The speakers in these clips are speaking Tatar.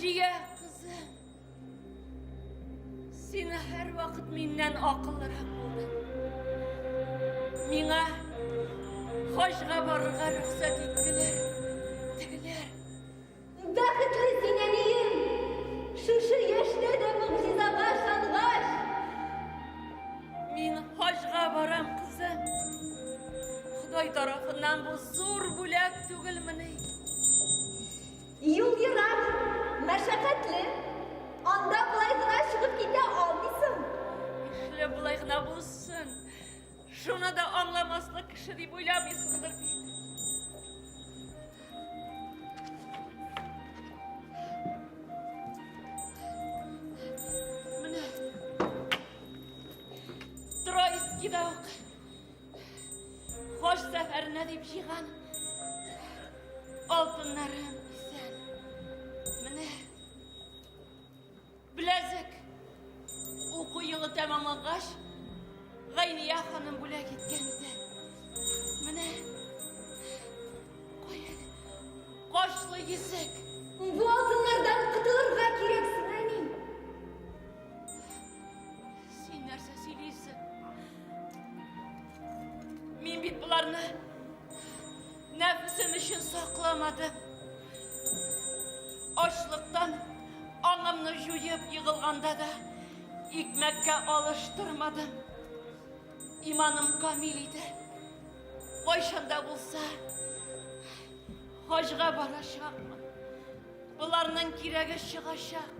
Наҗия, кызым. Син һәрвакыт миннән акыллырак булдың. Миңа хаҗга барырга рөхсәт иттеләр. Тегеләр. Бәхетле син, әнием! Шушы яшьтә дә могҗизага ышангач! Мин хаҗга барам, кызым. Ходай тарафыннан бу зур бүләк түгелмени? Юл ерак, мәшәкатьле. Анда болай гына чыгып китә алмыйсың. Нишләп болай гына булсын? Шуны да аңламаслык кеше дип уйламыйсыңдыр бит. Менә Троицкида ук Хаҗ сәфәренә дип җыйган алтыннарым исән. Менә беләзек. Уку елы тәмамлангач, Гайния ханым бүләк иткән иде. Менә кая кашлы йөзек. Бу алтыннардан котылырга кирәк сиңа, әни. Син нәрсә сөйлисең? Мин бит боларны нәфесем өчен сакламадым. Ачлыктан аңымны җуеп егылганда да икмәккә алыштырмадым. Иманым камил иде. Кайчан да булса хаҗга барачакмын. Боларның кирәге чыгачак.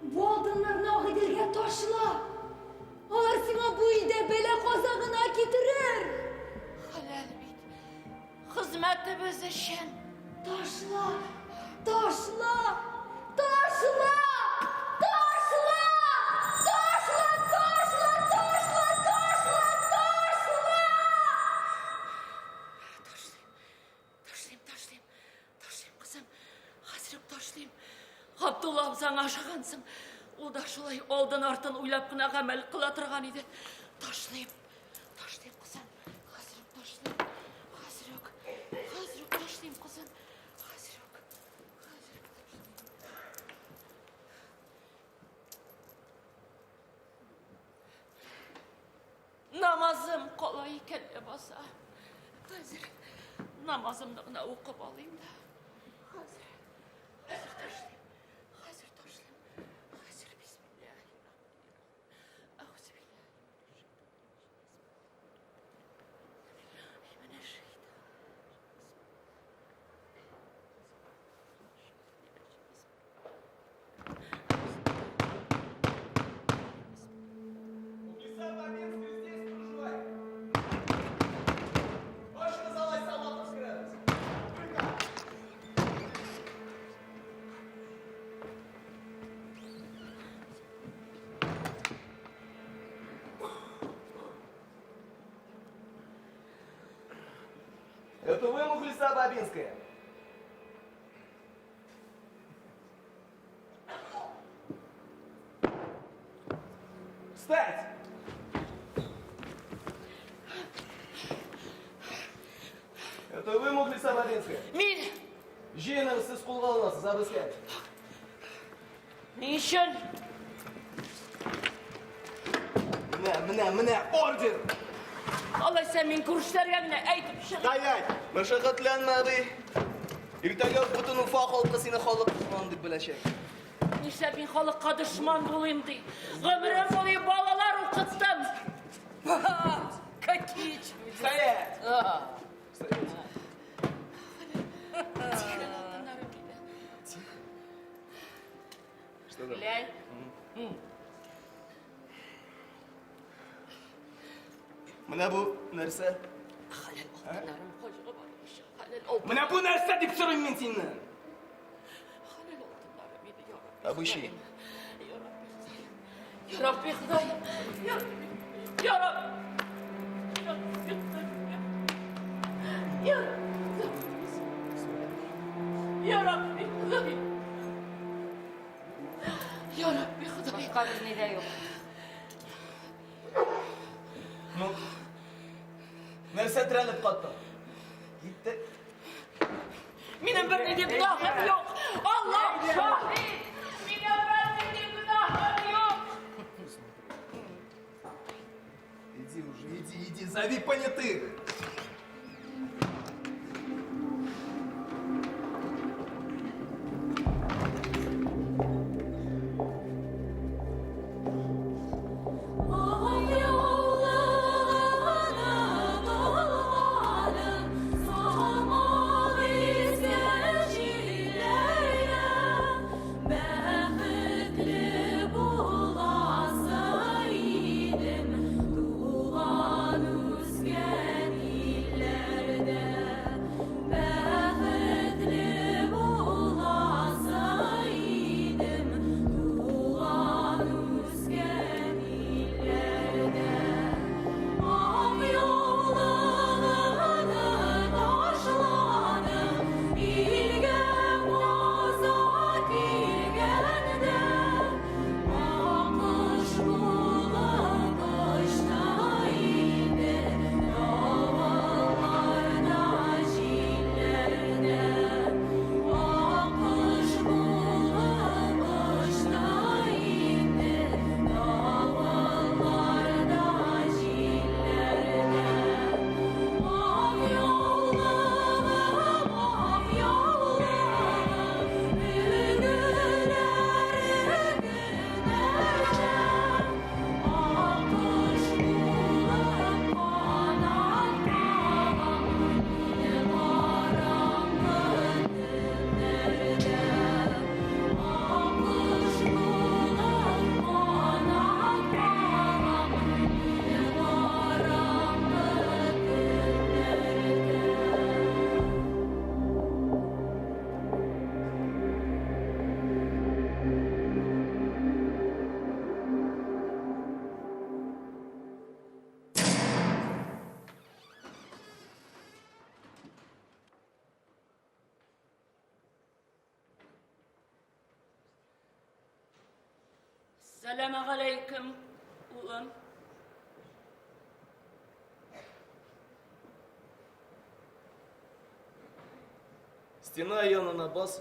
Бу алтыннарны Агыйделгә ташла. Алар сиңа бу илдә бәла-каза гына китерер. Хәләл бит. Хезмәтебез өчен. Ташла! Ташла! Ташла! Ташла! Ташла! Ташла! Ташла! Ташла! Ташла! Ташлыйм. Ташлыйм, ташлыйм. Ташлыйм, кызым. Хәзер үк ташлыйм. Габдулла абзаңа ошагансың. Ул да шулай алдын-артын уйлап кына гамәл кыла торган иде. Ташлыйм. Ташлыйм, кызым. Хәзер үк ташлыйм. Хәзер үк. Хәзер үк ташлыйм, кызым. Хәзер үк. Хәзер үк ташлыйм. Намазым кала икән ләбаса. Хәзер намазымны гына укып алыйм да. Хәзер. Хәзер ташлыйм. Хәзер ташлыйм. Хәзер бисмиллаһи Әүзүбиллаһи Это вы, Мухлиса Бабинская? Встать! Это вы, Мухлиса Бабинская? Мин! Җыеныгыз, сез кулга алынасыз, обыскать. Ни өчен? Менә, менә, менә, ордер! Алайса мин күршеләргә генә әйтеп чыгыйм. Стоять! Мәшәкатьләнмә, абый. Иртәгә үк бөтен Уфа халкы сине халык дошманы дип беләчәк. Нишләп мин халыкка дошман булыйм ди? Гомерем буе балалар укыттым. Какие чудеса. Стоять! Стоять! Что там? Глянь. Менә бу нәрсә? Хәләл алтыннарым хаҗга барып хәләл алтын. Менә бу нәрсә дип сорыйм мин синнән. Хәләл алтыннарым иде, я Рабби. Обыщи. Я Рабби, Ходаем. Я Рабби, Ходаем. Я Рабби. Я Рабби. Я Рабби, Ходаем. Я Рабби. Я Рабби, Ходаем. Я Рабби, Ходаем. Башка берни дә юк. Ну, нәрсә терәлеп каттың? Китте. Минем бернинди гөнаһым юк. Аллаһ! шаһит! Минем бернинди гөнаһым юк! Иди уже, иди, иди, зови понятых! Сәламегаләйкем, улым. Стена янына бас.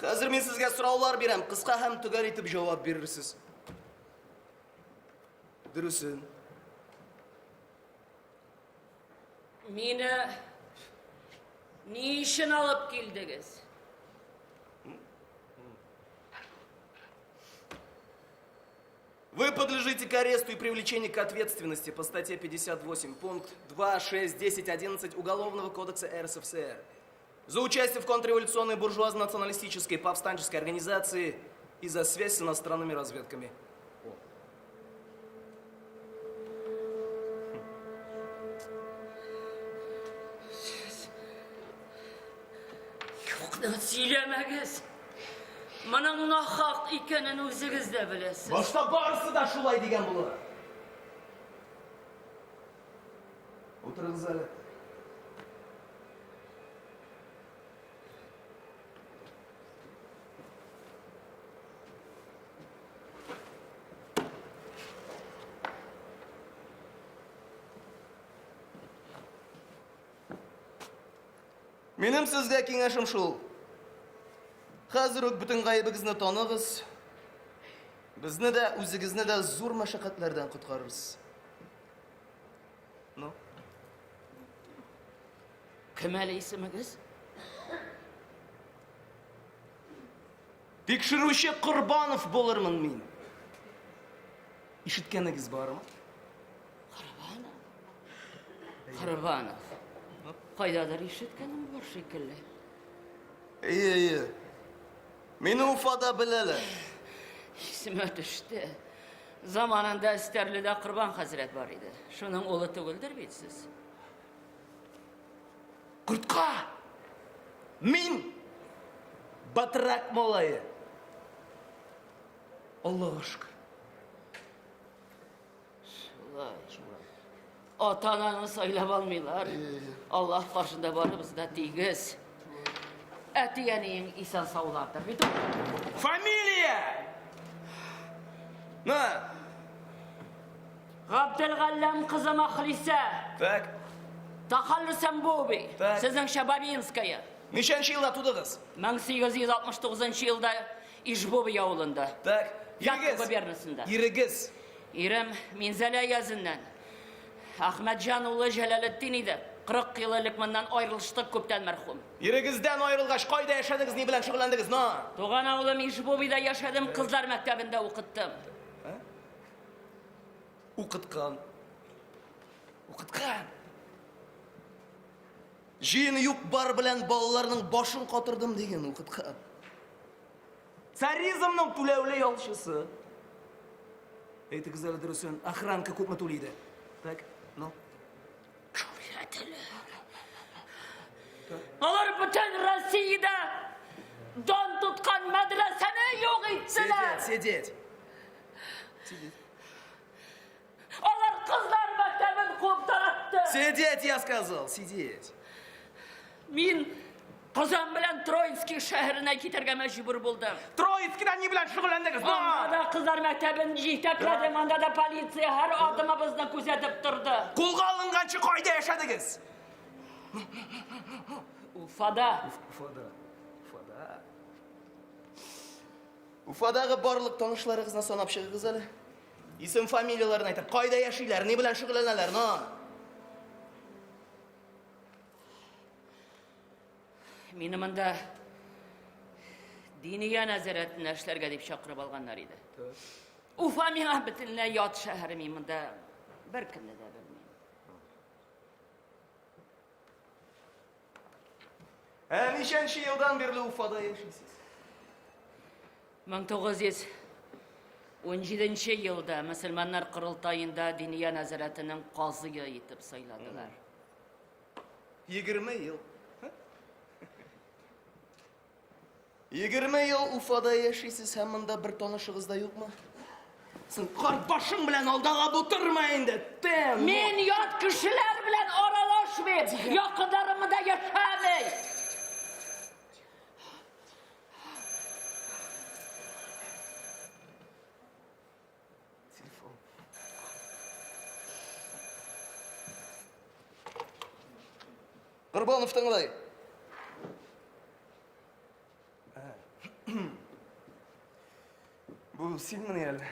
Хәзер мин сезгә сораулар бирәм, кыска һәм төгәл итеп җавап бирерсез. Дөресен. Мине ни өчен алып килдегез? Вы подлежите к аресту и привлечению к ответственности по статье 58, пункт 2, 6, 10, 11 Уголовного кодекса РСФСР. За участие в контрреволюционной буржуазно-националистической повстанческой организации и за связь с иностранными разведками. Юкны сөйләмәгез. Моның нахак икәнен үзегез дә беләсез. Башта барысы да шулай дигән булыр. Утырыгыз әле. Минем сезгә киңәшем шул. Хәзер үк бөтен гаебегезне таныгыз. Безне дә, үзегезне дә зур мәшәкатьләрдән коткарырсыз. Ну? Кем әле исемегез? Тикшерүче Корбанов булырмын мин. Ишеткәнегез бармы? Корбанов? Корбанов. Кайдадыр ишеткәнем бар шикелле. Әйе, әйе. Мине Уфада беләләр. Исемә төште. Заманында Стәрледә Корбан хәзрәт бар иде. Шуның улы түгелдер бит сез? Кортка! Мин батрак малае. Аллага шөкер. Шулай. Ата-ананы сайлап алмыйлар. Аллаһ каршында барыбыз да тигез. Әти-әниең исән саулардыр бит. Фамилия! На! Габделгалләм кызы Махлисә. Так. Тахаллусән Буби. Так. Сезнеңчә Бабинская. Ничәнче елда тудыгыз? 1869 елда Ижбуби авылында. Так. Вятка Ирегез. губернасында. Ирегез. Ирем Минзәлә языннан. Әхмәтҗан улы Җәләлетдин иде. 40 ел элек моннан аерылыштык күптән мәрхүм. Ирегездән аерылгач, кайда яшәдегез, ни белән шөгыльләндегез? На! Туган авылым Ижбубида яшәдем, кызлар мәктәбендә укыттым. Укыткан. Укыткан. Җыен юк бар белән балаларның башын катырдым дигән укыткан. Царизмның түләүле ялчысы. Әйтегез әле дөресен, охранка күпме түли иде? Так, ну. Алар бөтен Россиядә дан тоткан мәдрәсәне юк иттеләр. Сидеть, сидеть. Сидеть. Алар кызлар мәктәбен куып таратты. Сидеть, я сказал, сидеть. Мин Казан белән Троицкий шәһәренә китәргә мәҗбүр булдым. Троицкида ни белән шөгыльләндегез? Анда да кызлар мәктәбен җитәкләдем, анда да полиция һәр адымыбызны күзәтеп торды. Кулга алынганчы кайда яшәдегез? Уфада. Уфада. Уфада. Уфадагы барлык танышларыгызны санап чыгыгыз әле. Исем фамилияләрен әйтеп, кайда яшиләр, ни белән шөгыльләнәләр, но? Мине монда Диния нәзарәтенә эшләргә дип чакырып алганнар иде. Уфа миңа бөтенләй ят шәһәр, мин монда беркемне дә белмим. Ә ничәнче елдан бирле Уфада яшисез? 1917 елда мөселманнар корылтаенда Диния нәзарәтенең казые итеп сайладылар. 20 ел. 20 ел Уфада яшисез һәм монда бер танышыгыз да юкмы? Син карт башың белән алдалап утырма инде, тем. Мин ят кешеләр белән аралашмыйм, якыннарым монда яшәми. Телефон. Корбанов тыңлай. Бу синмени әле?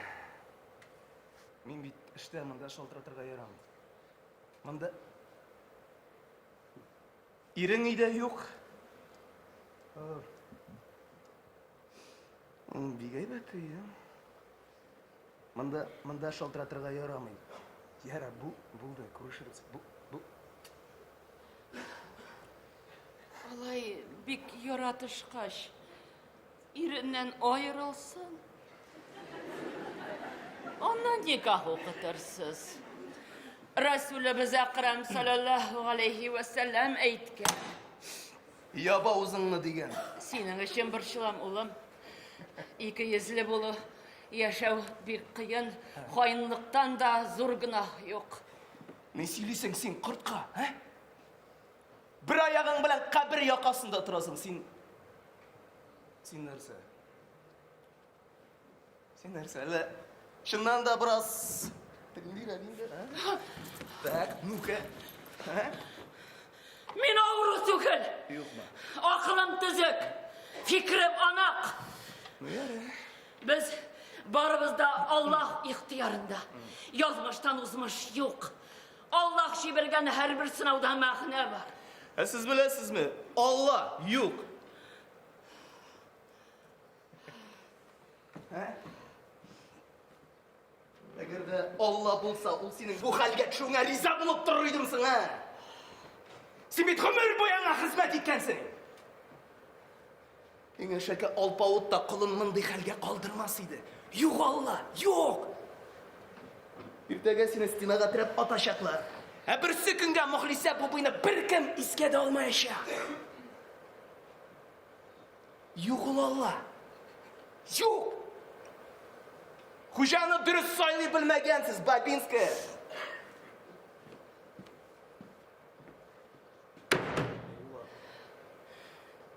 Мин бит эштә монда шалтыратырга ярамый. Монда ирең өйдә юк. Бик әйбәт өй. Монда, монда шалтыратырга ярамый. Яра, бу, булды, күрешербез. Бу, бу. Алай бик яратышкач, иреннән аерылсын. Аннан никах укытырсыз. Расулыбыз Әкрәм саллаллаһу алейхи вә сәлләм әйткән. Яба авызыңны дигән. Синең өчен борчылам, улым. Ике йөзле булу, яшәү бик кыен. Хаинлыктан да зур гөнаһ юк. Ни сөйлисең син, кортка, ә? Бер аягың белән кабер якасында торасың син. Син нәрсә? Син нәрсә, әллә чыннан да бераз тегендирәк инде, ә? Так, ну-ка. Ә? Мин авыру түгел. Юкмы? Акылым төзек, фикерем анык. Ну, ярый. Без барыбыз да Аллаһ ихтыярында. Язмыштан узмыш юк. Аллаһ җибәргән һәрбер сынауда мәгънә бар. Ә сез беләсезме? Алла юк. Ә? Әгәр дә Алла булса, ул синең бу хәлгә төшүеңә риза булып торыр идеме соң, ә? Син бит гомер буе аңа хезмәт иткәнсең. Иң әшәке алпавыт та колын мондый хәлгә калдырмас иде. Юк Алла, юк! Иртәгә сине стенага терәп атачаклар. Ә берсе көнгә Мөхлисә бубыйны беркем искә дә алмаячак. Юк ул Алла. Юк! Хуҗаны дөрес сайлый белмәгәнсез, Бабинская.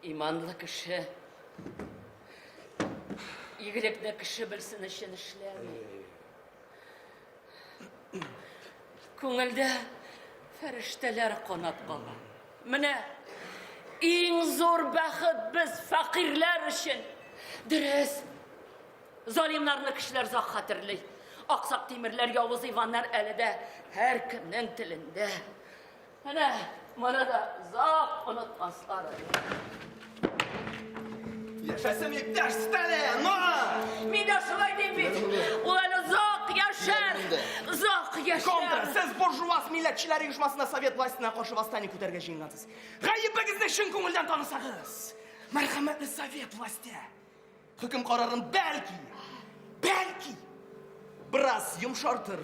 Иманлы кеше игелекне кеше белсен өчен эшләми. Күңелдә фәрештәләр канат кага. Менә иң зур бәхет без фәкыйрьләр өчен. Дөрес. Залимнарны кешеләр озак хәтерли. Аксак Тимерләр, Явыз Иваннар әле дә һәркемнең телендә. Менә моны да озак онытмаслар әле. Яшәсен иптәш Сталин! Но! Мин дә шулай дим бит. Ул әле озак яшәр. Озак яшәр. Контра, сез буржуаз милләтчеләр оешмасына совет властена каршы восстание күтәрергә җыенгансыз. Гаебегезне чын күңелдән танысагыз, мәрхәмәтле совет власте хөкем карарын бәлки, бәлки бераз йомшартыр.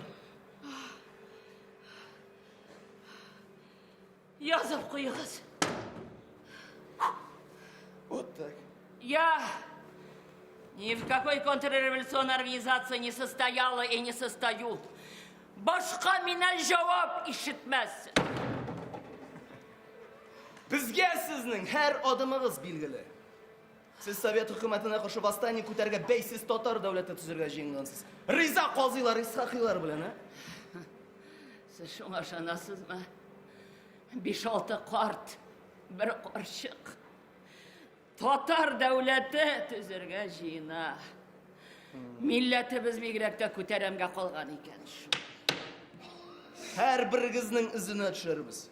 Язып куегыз. Вот так. Я ни в какой контрреволюционной организации не состояла и не состою. Башка миннән җавап ишетмәссең. Безгә сезнең һәр адымыгыз билгеле. Сез Совет хөкүмәтенә каршы восстание күтәрергә бәйсез татар дәүләте төзергә җыенгансыз. Риза казыйлар, Исхакыйлар белән, ә? Сез шуңа ышанасызмы? Биш-алты карт, бер карчык. Татар дәүләте төзергә җыена. Милләтебез бигрәк тә күтәрәмгә калган икән шул. Һәрберегезнең эзенә төшәрбез.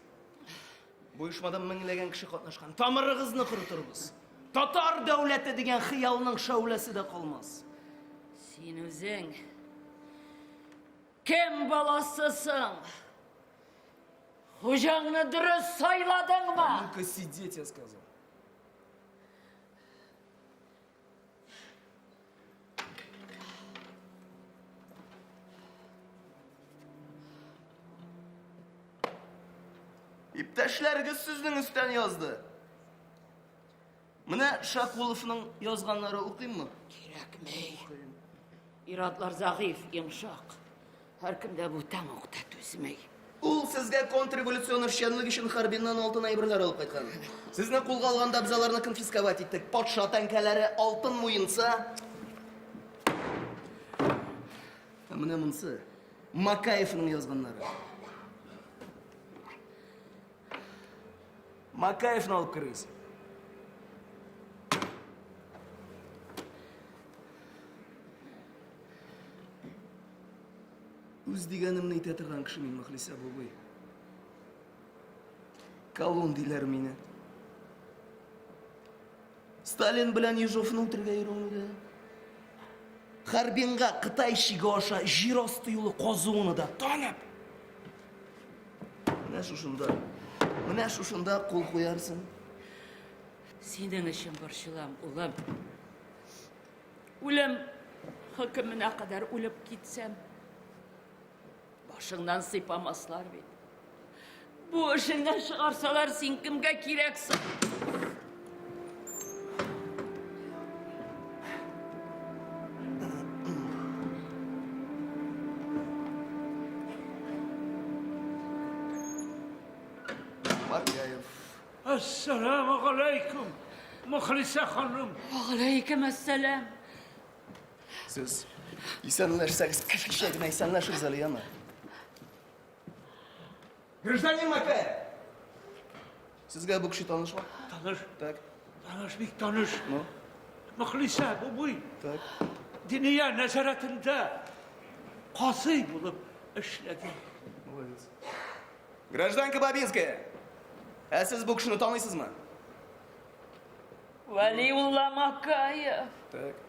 Бу оешмада меңләгән кеше катнашкан. Тамырыгызны корытырбыз. Татар дәүләте дигән хыялның шәүләсе дә калмас. Син үзең Кем баласысың? Хуҗаңны дөрес сайладыңмы? Ну-ка сидеть, я сказал. Иптәшләрегез сезнең өстән язды. Менә Шакуловның язганнары укыйммы? Кирәкми. Ир-атлар зәгыйфь, йомшак. Һәркем дә бу тәмугта түзми. Ул сезгә контрреволюцион эшчәнлек өчен Харбиннан алтын әйберләр алып кайткан. Сезне кулга алганда без аларны конфисковать иттек. Патша тәңкәләре, алтын муенса. Ә менә монысы Макаевның язганнары. Макаевны алып керегез. Үз дигәнемне әйтә торган кеше мин, Мөхлисә бабай. Колун диләр мине. Сталин белән Ежовны үтерергә йөрүне дә. Харбинга Кытай чиге аша җир асты юлы казуны да танып. Менә шушында, менә шушында кул куярсың. Синең өчен борчылам, улым. Үлем хөкеменә кадәр үлеп китсәм, башыңнан сыйпамаслар бит. Бу эшеңнән чыгарсалар, син кемгә кирәксең? Макаев. Әссәламу галәйкүм, Мөхлисә ханым. Вәгаләйкем әссәлам. Сез исәнләшсәгез, кешечә генә исәнләшегез әле, яме. Гражданин Макаев! Сезгә бу кеше танышмы? Таныш. Так. Таныш, бик таныш. Ну? Мөхлисә бубый. Так. Диния нәзарәтендә казый булып эшләде. Молодец. Гражданка Бабинская, ә сез бу кешене таныйсызмы? Вәлиулла Макаев. Так.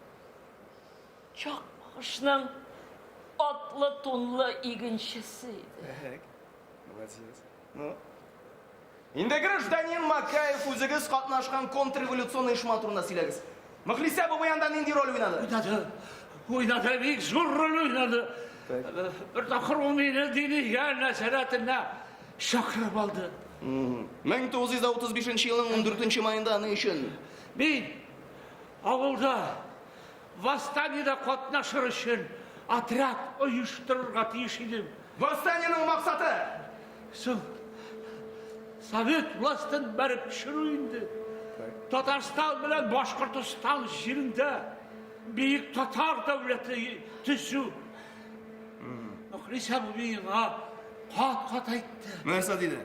Чакмагышның атлы-тунлы игенчесе иде. Так. Молодец. Ну? Инде гражданин Макаев үзегез катнашкан контрреволюцион оешма турында сөйләгез. Мөхлисә бабай анда нинди роль уйнады? Уйнады. Уйнады, бик зур роль уйнады. Бер тапкыр ул мине Диния нәзарәтенә чакырып алды. 1935 елның 14 маенда ни өчен? Мин авылда восстаниедә катнашыр өчен отряд оештырырга тиеш идем. Восстаниенең максаты? Соң, совет властен бәреп төшерү инде. Татарстан белән Башкортостан җирендә бөек татар дәүләте төзү. Мөхлисә бу миңа кат-кат әйтте. Нәрсә диде?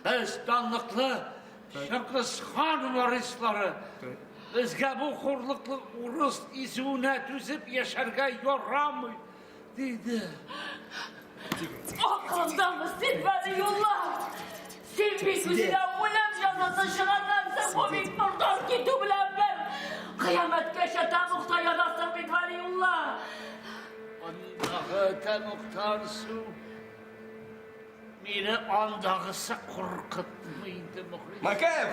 Без данлыклы Чыңгыз хан варислары. Безгә бу хурлыклы урыс изүенә түзеп яшәргә ярамый, диде. Акылдамы син, Вәлиулла? Син бит үзеңә үлем җәзасы чыгаргансың, бу бит мордар китү белән бер. Кыямәткәчә тәмугта ятасың бит, Вәлиулла. Андагы тәмугтан су Мине андагысы куркытмый инде, Мөхлис. Макаев!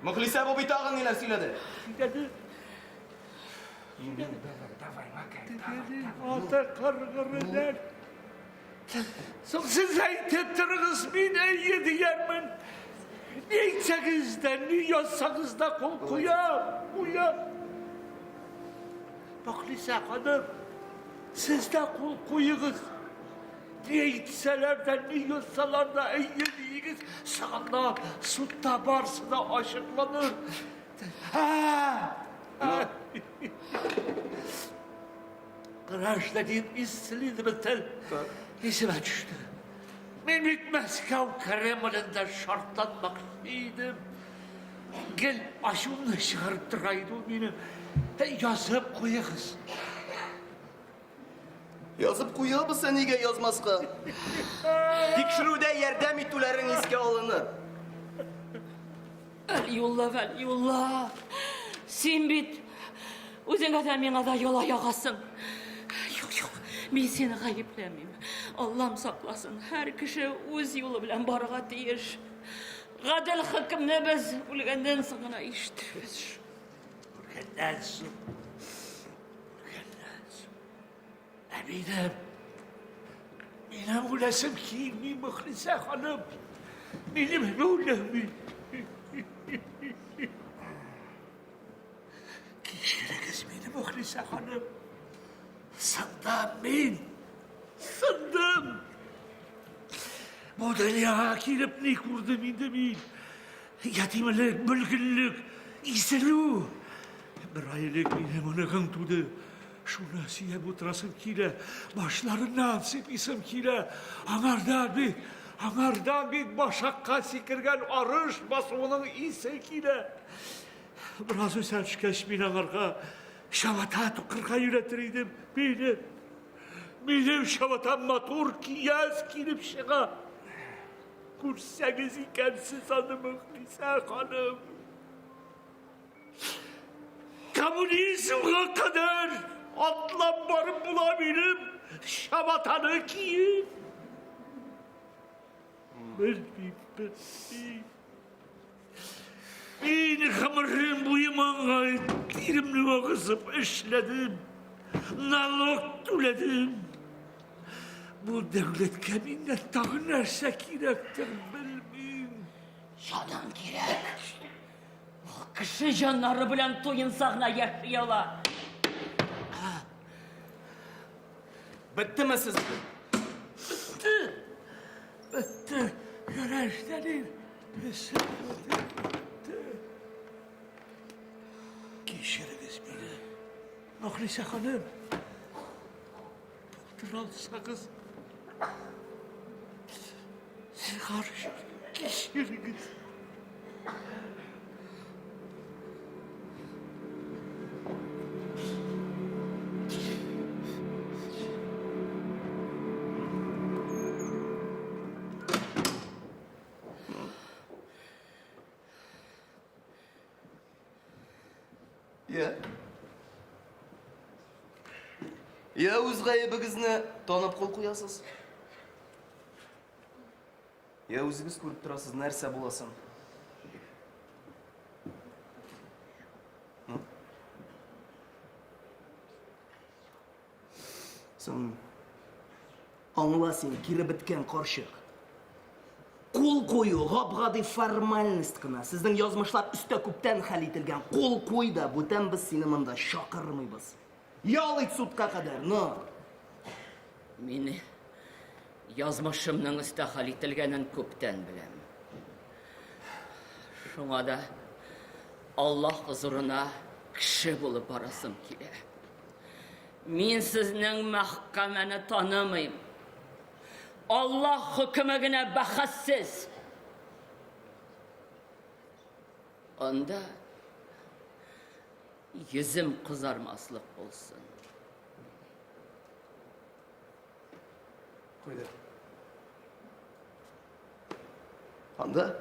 Мөхлисә бу бит тагын ниләр сөйләде? Сөйләде. Давай, Макаев, Ата каргырылар. Соң сез әйтеп торыгыз, мин әйе диярмен. Ни әйтсәгез дә, ни язсагыз да кул куям, куям. Мөхлисә ханым, сез дә кул куегыз. Ни әйтсәләр дә, ни язсалар да, әйе диегез, соңыннан судта барысы да ачыкланыр. Гражданин исследователь исемә төште. Мин бит Мәскәү Кремлендә шартлатмакчы идем. Гел ачуымны чыгарып тора иде ул минем. Язып куегыз. Язып куябыз, ә нигә язмаска? Тикшерүдә ярдәм итүләрең искә алыныр. Вәлиулла, Вәлиулла, син бит үзеңә дә миңа да яла ягасың. Юк, юк, мин сине гаепләмим. Аллам сакласын, һәр кеше үз юлы белән барырга тиеш. Гадел хөкемне без үлгәннән соң гына ишетербез. Үлгәннән соң. Ә минем, минем үләсем килми, Мөхлисә ханым. Минем үләм. Кичерегез мине, Мөхлисә ханым. Сындым мин. Сындым. Бу дөньяга килеп ни күрдем инде мин? Ятимлек, бөлгенлек, изелү. Бер ай элек минем оныгым туды. Шуны сөеп утырасым килә, башларыннан сыйпыйсым килә. Аңардан бит, аңардан бит башакка сикергән арыш басуының исе килә. Бераз үсә төшкәч, мин аңарга чабата тукырга өйрәтер идем. Минем, минем чабатам матур кияз килеп чыга. Күрсәгез икән сез аны, Мөхлисә ханым. Коммунизмга кадәр атлап барып була минем чабатаны киеп. Белмим, белмим. Мин гомерем буе маңгай тиремне агызып эшләдем, налог түләдем. Бу дәүләткә миннән тагы нәрсә кирәктер, белмим. Җаның кирәк. Ул кеше җаннары белән туенса гына яши ала. Беттеме сез? Бетте. Бетте. Гражданин. Бетте. Кичерегез мине. Мөхлисә ханым. Булдыра алсагыз. Зинһар өчен кичерегез. Я. Я үз гаебегезне танып кул куясыз. Я үзегез күреп торасыз, нәрсә буласын. Соң аңла син, кире беткән карчык. Кул кую гап-гади формальность кына. Сезнең язмышлар өстә күптән хәл ителгән. Кул куй да, бүтән без сине монда чакырмыйбыз. Ял ит судка кадәр, но! Мин язмышымның өстә хәл ителгәнен күптән беләм. Шуңа да Аллаһ хозурына кеше булып барасым килә. Мин сезнең мәхкәмәне танымыйм. Аллаһ хөкеме генә бәхәссез. Анда йөзем кызармаслык булсын. Кайда? Анда?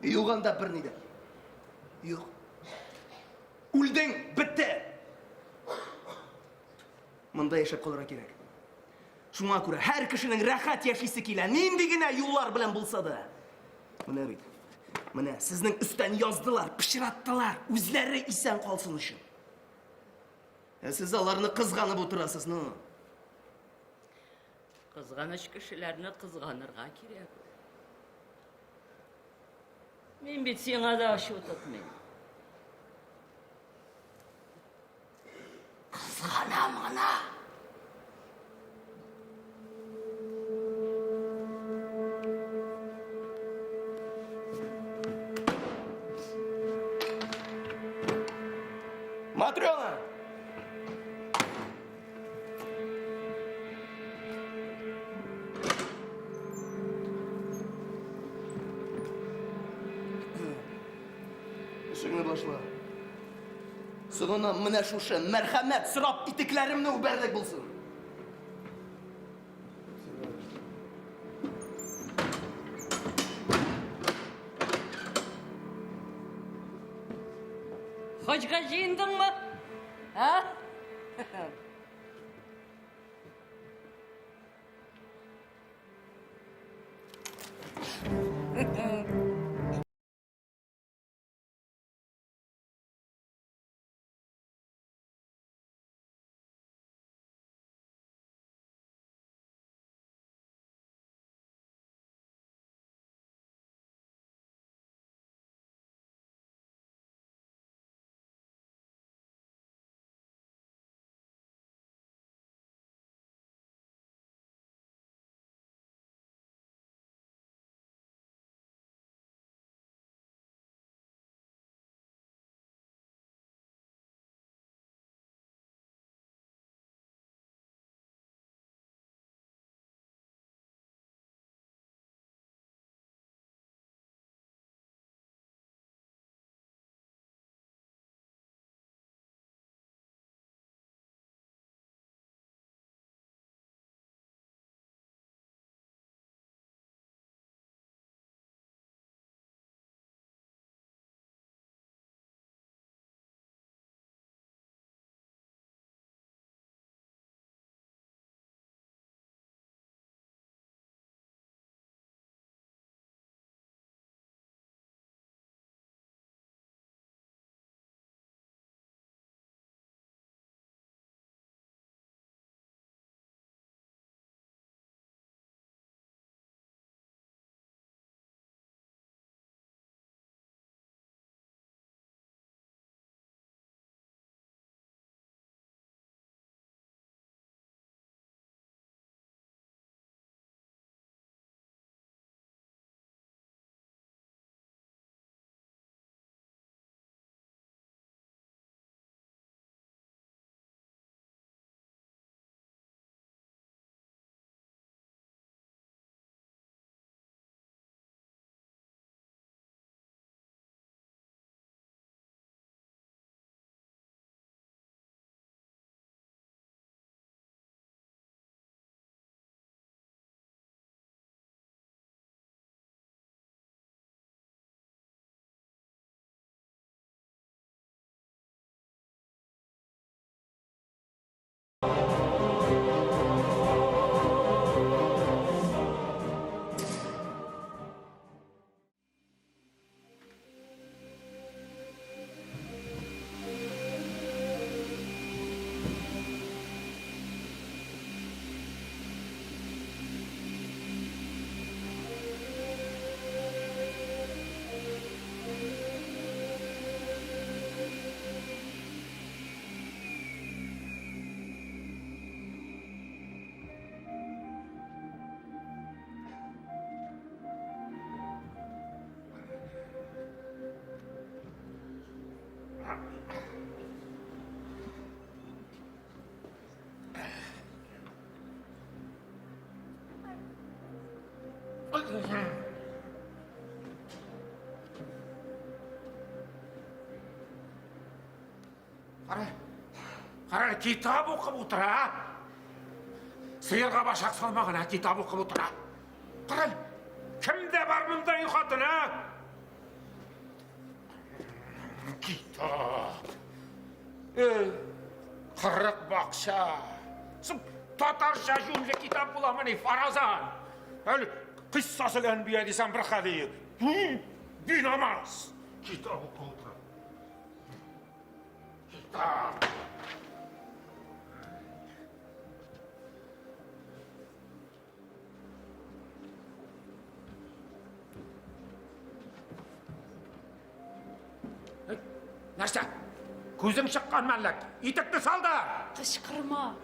Юк анда берни дә. Юк. Үлдең, бетте. Монда яшәп калырга кирәк. Шуңа күрә һәр кешенең рәхәт яшисе килә, нинди генә юллар белән булса да. Менә бит. Менә сезнең өстән яздылар, пычраттылар, үзләре исән калсын өчен. Ә сез аларны кызганып утырасыз, ну. Кызганыч кешеләрне кызганырга кирәк. Мин бит сиңа да ачу тотмыйм. Кызганам гына. Матрена! Эшеңне башла. Соңыннан менә шушы мәрхәмәт сорап итекләремне үбәрлек булсын. Хаҗга җыендыңмы? Ә? Кара, кара, китап укып утыра. Сыерга башак салмаган, ә китап укып утыра. Кара, кемдә бар мондай хатын, а? Китап. Э, кырык бакча. Соң татарча җүнле китап буламыни, фаразан? Әле кыйссасыл әнбия дисәң бер хәл. Бинамаз. Китап укып утыра. Китап. Нәрсә? Күзең чыккан мәллә? Итекне сал да! Кычкырма.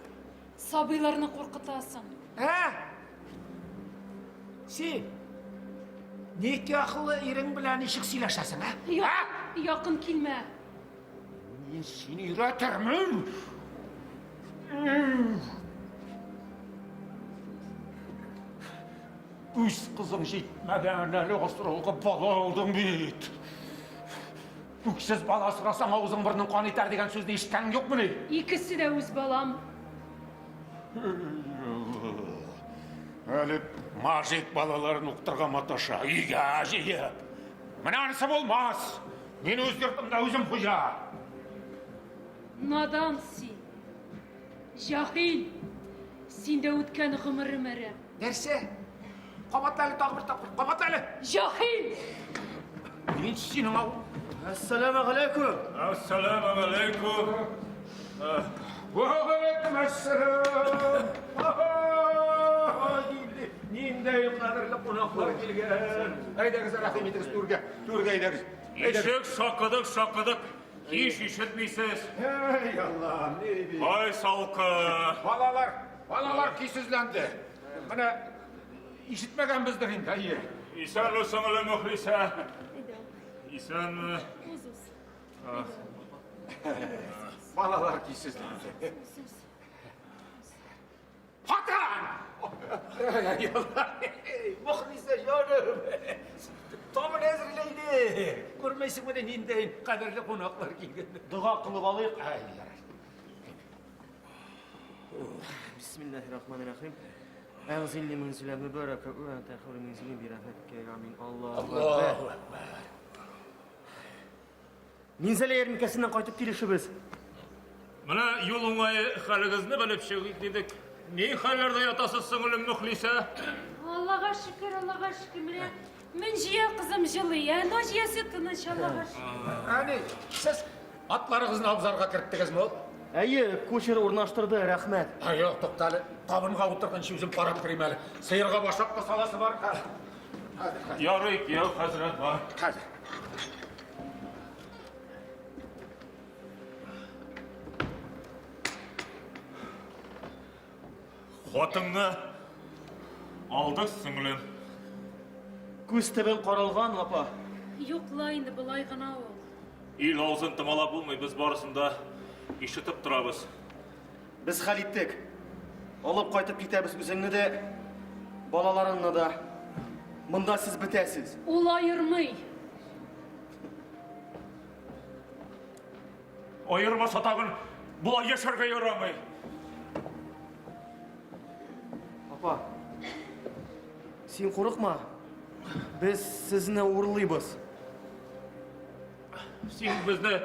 Сабыйларны куркытасың. Ә? Син никахлы ирең белән ничек сөйләшәсең, ә? Якын, якын килмә. Мин сине өйрәтермен. Үз кызың җитмәгән, әле асрауга бала алдың бит. Үксез бала сорасаң, авызың борның кан итәр дигән сүзне ишеткәнең юкмыни? Икесе дә үз балам. Әле мажик балаларын укытырга маташа, өйгә җыеп. Менә анысы булмас. Мин үз йортымда үзем хуҗа. Надан син. Җаһил. Синдә үткән гомерем әрәм. Нәрсә? Кабатла әле тагы бер тапкыр. Кабатла әле. Җаһил! Мин синең ау. Әссәламә галәйкүм. Әссәламә галәйкүм. Вәгаләйкүм әссәлам. Ниндәй кадерле кунаклар килгән. Әйдәгез, рәхим итегез түргә. Түргә әйдәгез. Ишек шакыдык, шакыдык. Һич ишетмисез. Әй, Аллам, ни бит. Ай, салкын. Балалар, балалар көйсезләнде. Менә ишетмәгәнбездер инде, әйе. Исәнме, сеңлем Мөхлисә? Исәнме? Уз, уз. Балалар көйсезләнде. Хатын! Мөхлисә җаным. Табын әзерләйде. Күрмәйсеңме нинди кадерле кунаклар килгән. Дога кылып алыйк. Ай, ярар. Бисмиллахир-рахманир-рахим. Әнзилни мөнзилә мөбарәкә вә анта хәйрул мөнзилин би рәхмәтикә я амин. Аллаһу акбар. Минзәлә ярминкәсеннән кайтып килешебез. Менә юл уңае хәлегезне белеп чыгыйк дидек. Ни хәлләрдә ятасыз, сеңлем Мөхлисә? Аллага шөкер, Аллага шөкер. Менә Мөнҗия кызым җылый, ә Наҗиясе тыныч, Аллага шөкер. Әни, сез атларыгызны абзарга керттегезме ул? Әйе, кучер урнаштырды, рәхмәт. Ай, юк, тукта әле. Табынга утырганчы үзем карап керим әле. Сыерга башак та саласы бар. Хәзер. Хәзер, хәзер. Ярый, кияү хәзрәт бар. Хәзер. Хатыңны алдык, сеңлем. Күз төбең каралган, апа. Юк ла инде, болай гына ул. Ил авызын томалап булмый, без барысын да ишетеп торабыз. Без хәл иттек. Алып кайтып китәбез үзеңне дә, балаларыңны да. Монда сез бетәсез. Ул аермый. Аермаса тагын болай яшәргә ярамый. Апа, син курыкма. Без сезне урлыйбыз. Син безне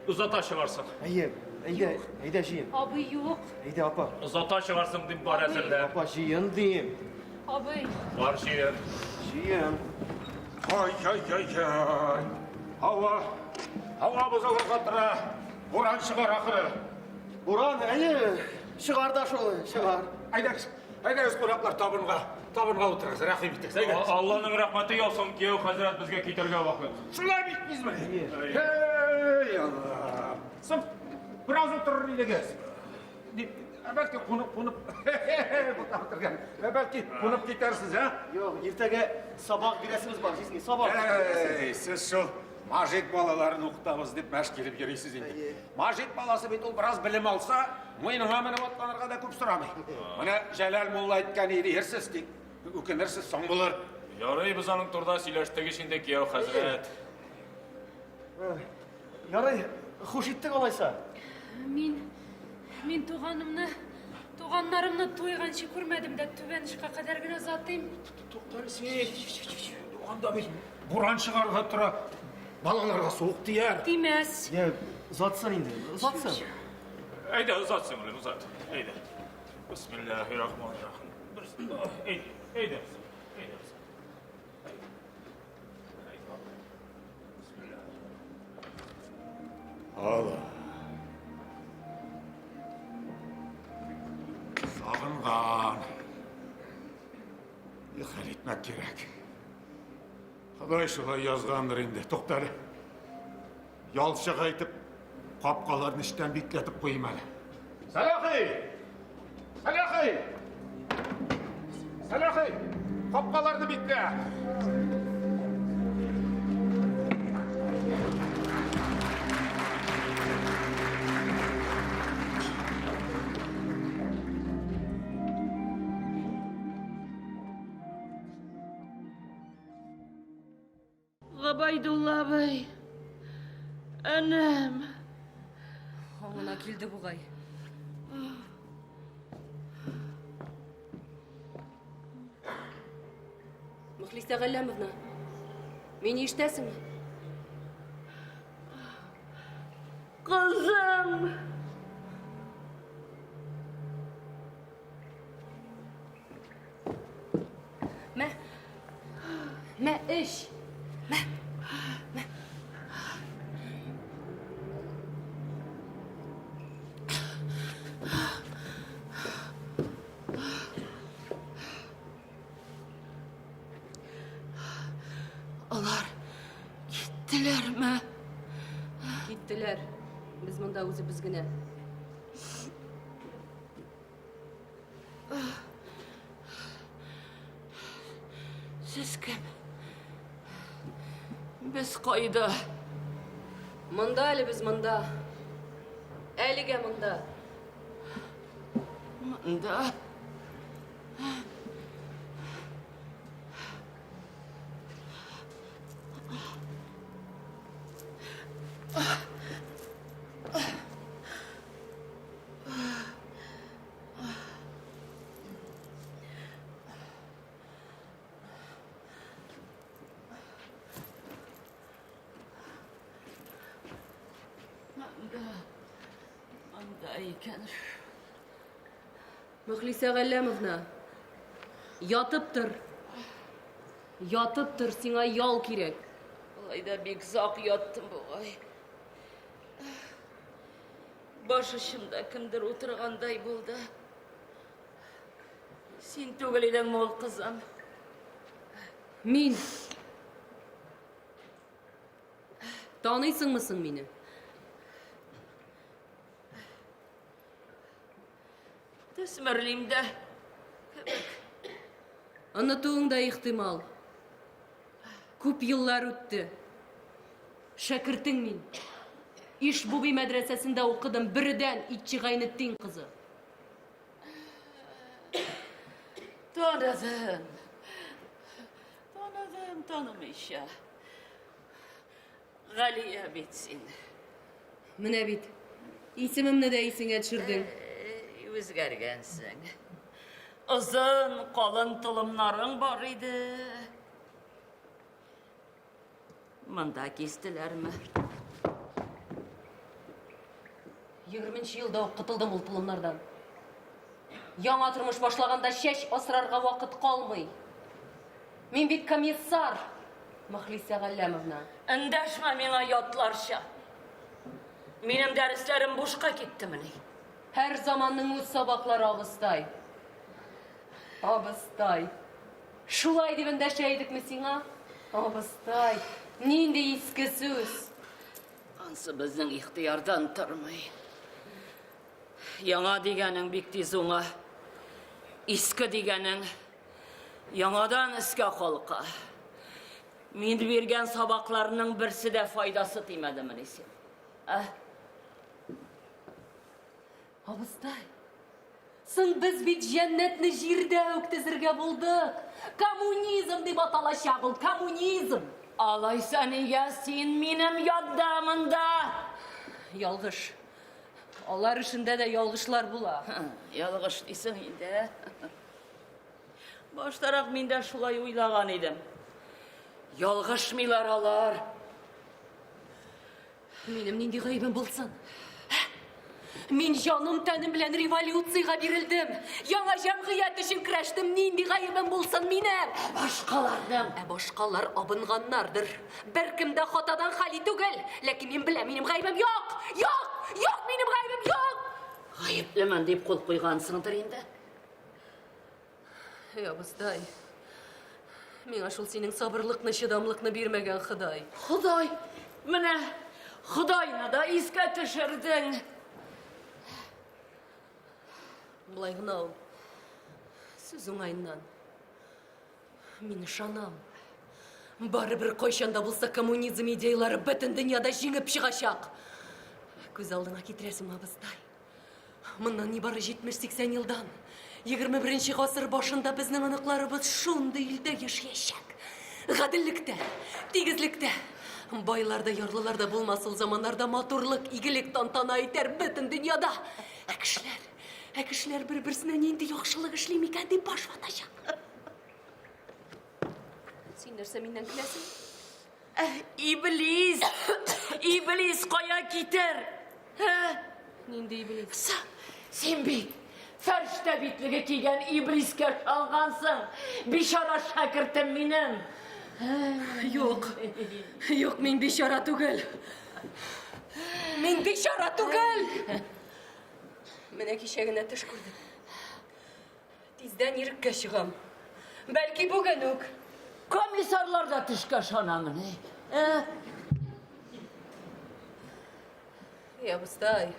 озата чыгарсың. Әйе, әйдә, әйдә җыен. Абый юк. Әйдә, апа. Озата чыгарсың дип бар әзерлә. Апа, җыен дим. Абый. Бар җыен. Җыен. Ай-яй-яй-яй. Һава, һава бозылырга тора. Буран чыгар ахыры. Буран, әйе, чыгар да шул, чыгар. Әйдәгез, әйдәгез кунаклар табынга, табынга утырыгыз, рәхим итегез, әйдәгез. Алланың рәхмәте яусын, кияү хәзрәт, безгә китәргә вакыт. Шулай бит дизме? Эй, Алла. Соң, бераз утырыр идегез. Дип, ә бәлки кунып, кунып, бутап утырган. Ә бәлки кунып китәрсез, ә? Юк, иртәгә сабак бирәсебез бар, җизни, сабак. Эй, сез шул Мажит балаларын укытабыз дип мәш килеп йөрисез инде. Мажит баласы бит ул бераз белем алса, муеныңа менеп атланырга да күп сорамый. Менә Җәләл мулла әйткән иде, ирсез тик үкенерсез, соң булыр. Ярый, без аның турыда сөйләштек ич инде, кияү хәзрәт. Ярый, хуш иттек алайса. Мин, мин туганымны, туганнарымны туйганчы күрмәдем дә түбән очка кадәр генә озатыйм. Туктале син. Анда бит буран чыгарга тора. Балаларга суык тияр. Тимәс. Я, озатсын инде, озатсын. Әйдә, озат, сеңлем, озат. Әйдә. Бисмиллаһир-рахманир-рахим. Әйдә, әйдә. Әйдә. Алла. Сагынган. Хәл итмәк кирәк. Ходай шулай язгандыр инде. Тукта әле. Ялчыга әйтеп, капкаларны эчтән бикләтеп куйыйм әле. Сәлахи! Сәлахи! Сәлахи! Капкаларны биклә! Габайдулла абый, энем. Аңына килде бугай. Мөхлисә Галләмовна, мине ишетәсеңме? Кызым! Мә. Мә, эч. Мә. Мә. Алар киттеләрме? Киттеләр. Без монда үзебез генә. Сез кем? Без кайда? Монда әле без монда. Әлегә монда. Монда. Монда, монда икән. Мөхлисә Галләмовна, ятып тор. Ятып тор, сиңа ял кирәк. Алай да бик озак яттым бугай. Баш очымда кемдер утыргандай булды. Син түгел идеңме ул, кызым? Мин. Таныйсыңмы соң мине? Төсмерлим дә кебек. Онытуың да ихтимал. Күп еллар үтте. Шәкертең мин. Ишбуби мәдрәсәсендә укыдым, Бөредән Итче Гайнетдин кызы. Таныдым. Таныдым, танымыйча. Галия бит син. Менә бит, исемемне дә исеңә төшердең. Үзгәргәнсең. Озын, калын толымнарың бар иде. Монда кистеләрме? Егерменче елда ук котылдым ул толымнардан. Яңа тормыш башлаганда чәч асрарга вакыт калмый. Мин бит комиссар, Мөхлисә Галләмовна. Эндәшмә миңа ятларча. Минем дәресләрем бушка киттемени? Һәр заманның үз сабаклары, абыстай. Абыстай. Шулай дип эндәшә идекме сиңа? Абыстай. Нинди иске сүз. Ансы безнең ихтыярдан тормый. Яңа дигәнең бик тиз уңа. Иске дигәнең яңадан өскә калка. Мин биргән сабакларның берсе дә файдасы тимәдемени син? Ә? Абыстай, соң без бит җәннәтне җирдә үк төзергә булдык. Коммунизм дип аталачак ул, коммунизм. Алайса нигә син минем янда монда? Ялгыш. Алар эшендә дә ялгышлар була. Ялгыш дисең инде. Баштарак мин дә шулай уйлаган идем. Ялгышмыйлар алар. Минем нинди гаебем булсын? Мин җаным тәнем белән революциягә бирелдем. Яңа җәмгыять өчен көрәштем. Нинди гаебем булсын минем? Ә башкаларның? Ә башкалар абынганнардыр. Беркем дә хатадан хали түгел. Ләкин мин беләм, минем гаебем юк! Юк! Юк, минем гаебем юк! Гаеплемен дип кул куйгансыңдыр инде. Эй, абыстай, миңа шул синең сабырлыкны, чыдамлыкны бирмәгән Ходай. Ходай, менә Ходайны да искә төшердең. Болай гына ул. Сүз уңаеннан. Мин ышанам. Барыбер кайчан да булса коммунизм идеялары бөтен дөньяда җиңеп чыгачак. Күз алдыңа китерәсеңме, абыстай? Моннан нибары 70-80 елдан, 21 гасыр башында безнең оныкларыбыз шундый илдә яшәячәк. Гаделлектә, тигезлектә. Байлар да, ярлылар да булмас ул заманнарда матурлык, игелек тантана итәр бөтен дөньяда. Ә кешеләр, ә кешеләр бер-берсенә нинди яхшылык эшлим икән дип баш ватачак. Син нәрсә миннән көләсең? Иблис! Иблис кая китер? Ә? Нинди иблис? Син бит фәрештә битлеге кигән иблискә ышангансың. Бичара шәкертем минем. Юк. Юк, мин бичара түгел. Мин бичара түгел. Менә кичә генә төш күрдем. Тиздән иреккә чыгам. Бәлки бүген үк. Комиссарлар да төшкә ышанамыни? Ә? Эй, абыстай.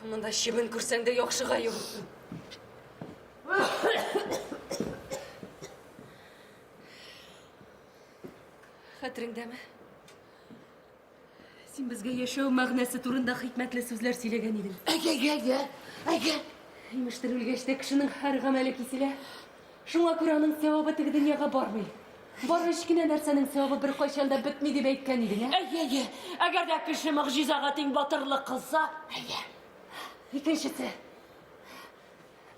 Монда чебен күрсәң дә яхшыга юк. Хәтереңдәме? Син безгә яшәү мәгънәсе турында хикмәтле сүзләр сөйләгән идең. Әйе, әйе, әйе, әйе. Имештер, үлгәч тә кешенең һәр гамәле киселә. Шуңа күрә аның сәвабы теге дөньяга бармый. Бары өч кенә нәрсәнең сәвабы беркайчан да бетми дип әйткән идең, ә? Әйе, әйе. Әгәр дә кеше могҗизага тиң батырлык кылса, әйе. Икенчесе.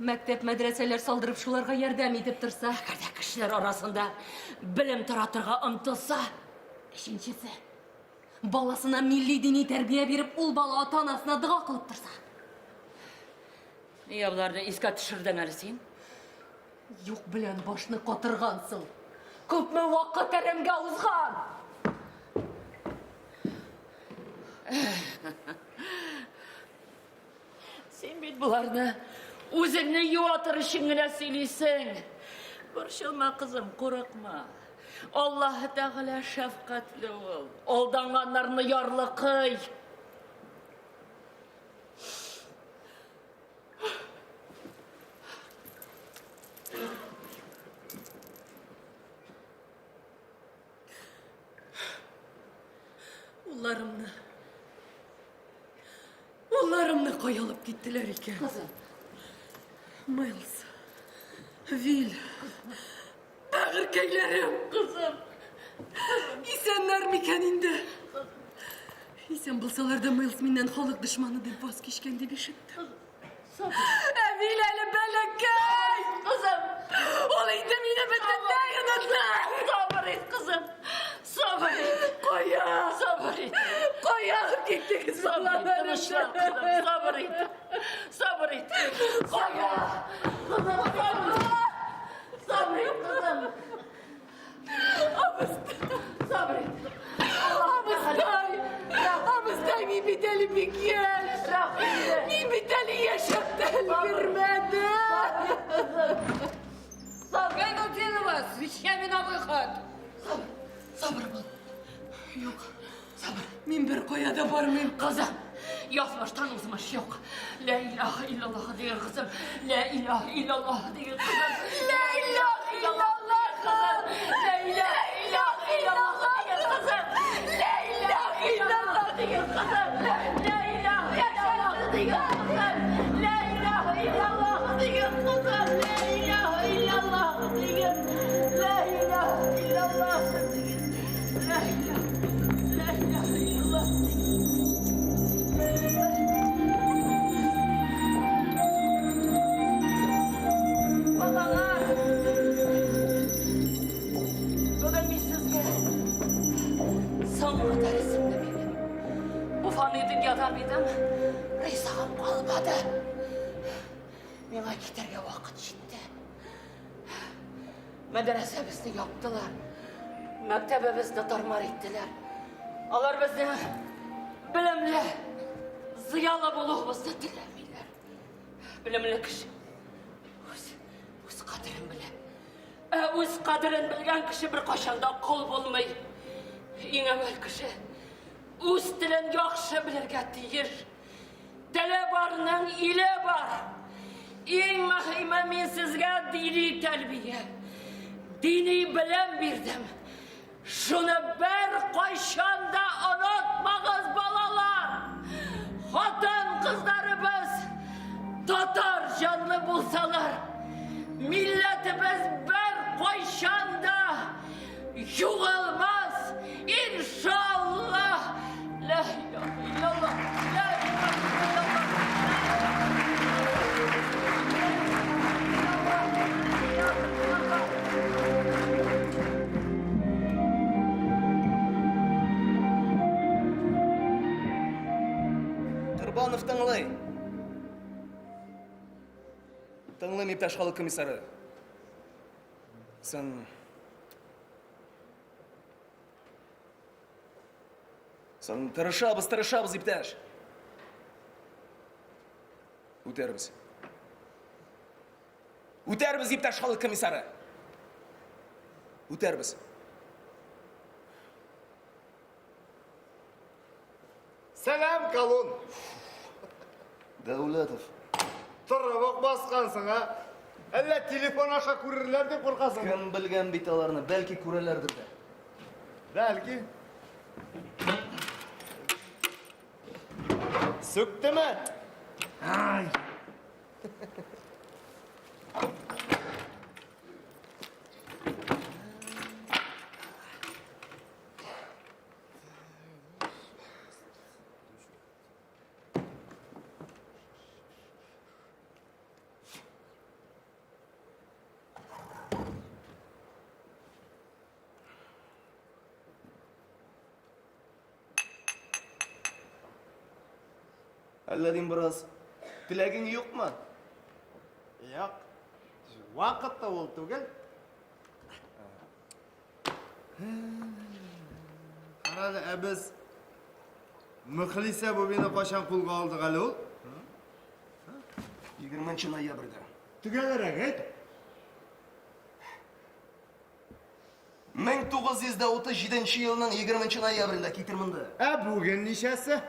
Мәктәп, мәдрәсәләр салдырып, шуларга ярдәм итеп торса. Әгәр дә кешеләр арасында белем таратырга омтылса. Өченчесе. Баласына милли дини тәрбия биреп, ул бала ата-анасына дога кылып торса. Нигә боларны искә төшердең әле син? Юк белән башны катыргансың. Күпме вакыт әрәмгә узган! Син бит боларны үзеңне юатыр өчен генә сөйлисең. Борчылма, кызым, курыкма. Аллаһы Тәгалә шәфкатьле ул. Алданганнарны ярлыкый. Улларымны. Улларымны кая алып киттеләр икән? Кызым. Майлз. Вил. Бәгырькәйләрем. Кызым. Исәннәр микән инде? Исән булсалар да Майлз миннән халык дошманы дип ваз кичкән дип ишеттем. Ә Вил әле бәләкәй! Кызым! Ул инде мине бөтенләй онытты! Сабыр ит, кызым! Сабыр ит! Кая? Сабыр ит! Кая алып киттегез Сабыр ит, тынычлан, кызым, сабыр ит! Сабыр ит! Кая? Кызым, сабыр ит! Сабыр ит, кызым! Сабыр ит! Абыстай! Абыстай, мин бит әле бик яшь! Мин бит әле яшәп тә өлгермәдем! Гайнутдинова, с вещами на выход! Сабыр бул. Юк, сабыр. Мин бер кая да бармыйм. Кызым, язмыштан узмыш юк. Лә илаһа иллаллаһ диген кызым. Лә илаһа иллаллаһ диген кызым. Лә илаһа иллаллаһ кызым. Лә илаһа илаһа Минем ризыгым калмады. Миңа китәргә вакыт җитте. Мәдрәсәбезне яптылар. Мәктәбебезне тармар иттеләр. Алар безне белемле, зыялы булуыбызны теләмиләр. Белемле кеше үз, үз кадерен белә. Ә үз кадерен белгән кеше беркайчан да кол булмый. Иң әүвәл кеше үз телен яхшы белергә тиеш. Теле барның иле бар. Иң мөһиме мин сезгә дини тәрбия, дини белем бирдем. Шуны бер кайчан да онытмагыз, балалар! Хатын кызларыбыз татар җанлы булсалар, милләтебез бер кайчан да югалмас, иншаллаһ! Ла илаһа иллаллаһ, ла илаһа иллаллаһ. Корбанов тыңлый. Тыңлыйм, иптәш халык комиссары. Соң Соң тырышабыз, тырышабыз, иптәш. Үтәрбез. Үтәрбез, иптәш халык комиссары. Үтәрбез. Сәлам, колун. Дәүләтов. Торып ук баскансың, а? Әллә телефон аша күрерләр дип куркасың? Кем белгән бит аларны, бәлки күрәләрдер дә. Бәлки. Сүктеме? Ай! Әллә дим бераз. Теләгең юкмы? Юк. Вакыт та ул түгел. Карале, ә без Мөхлисә бубины кайчан кулга алдык әле ул? 20 ноябрьдә. Төгәлрәк әйт. 1937 елның 20 ноябрендә китер монда. Ә бүген ничәсе?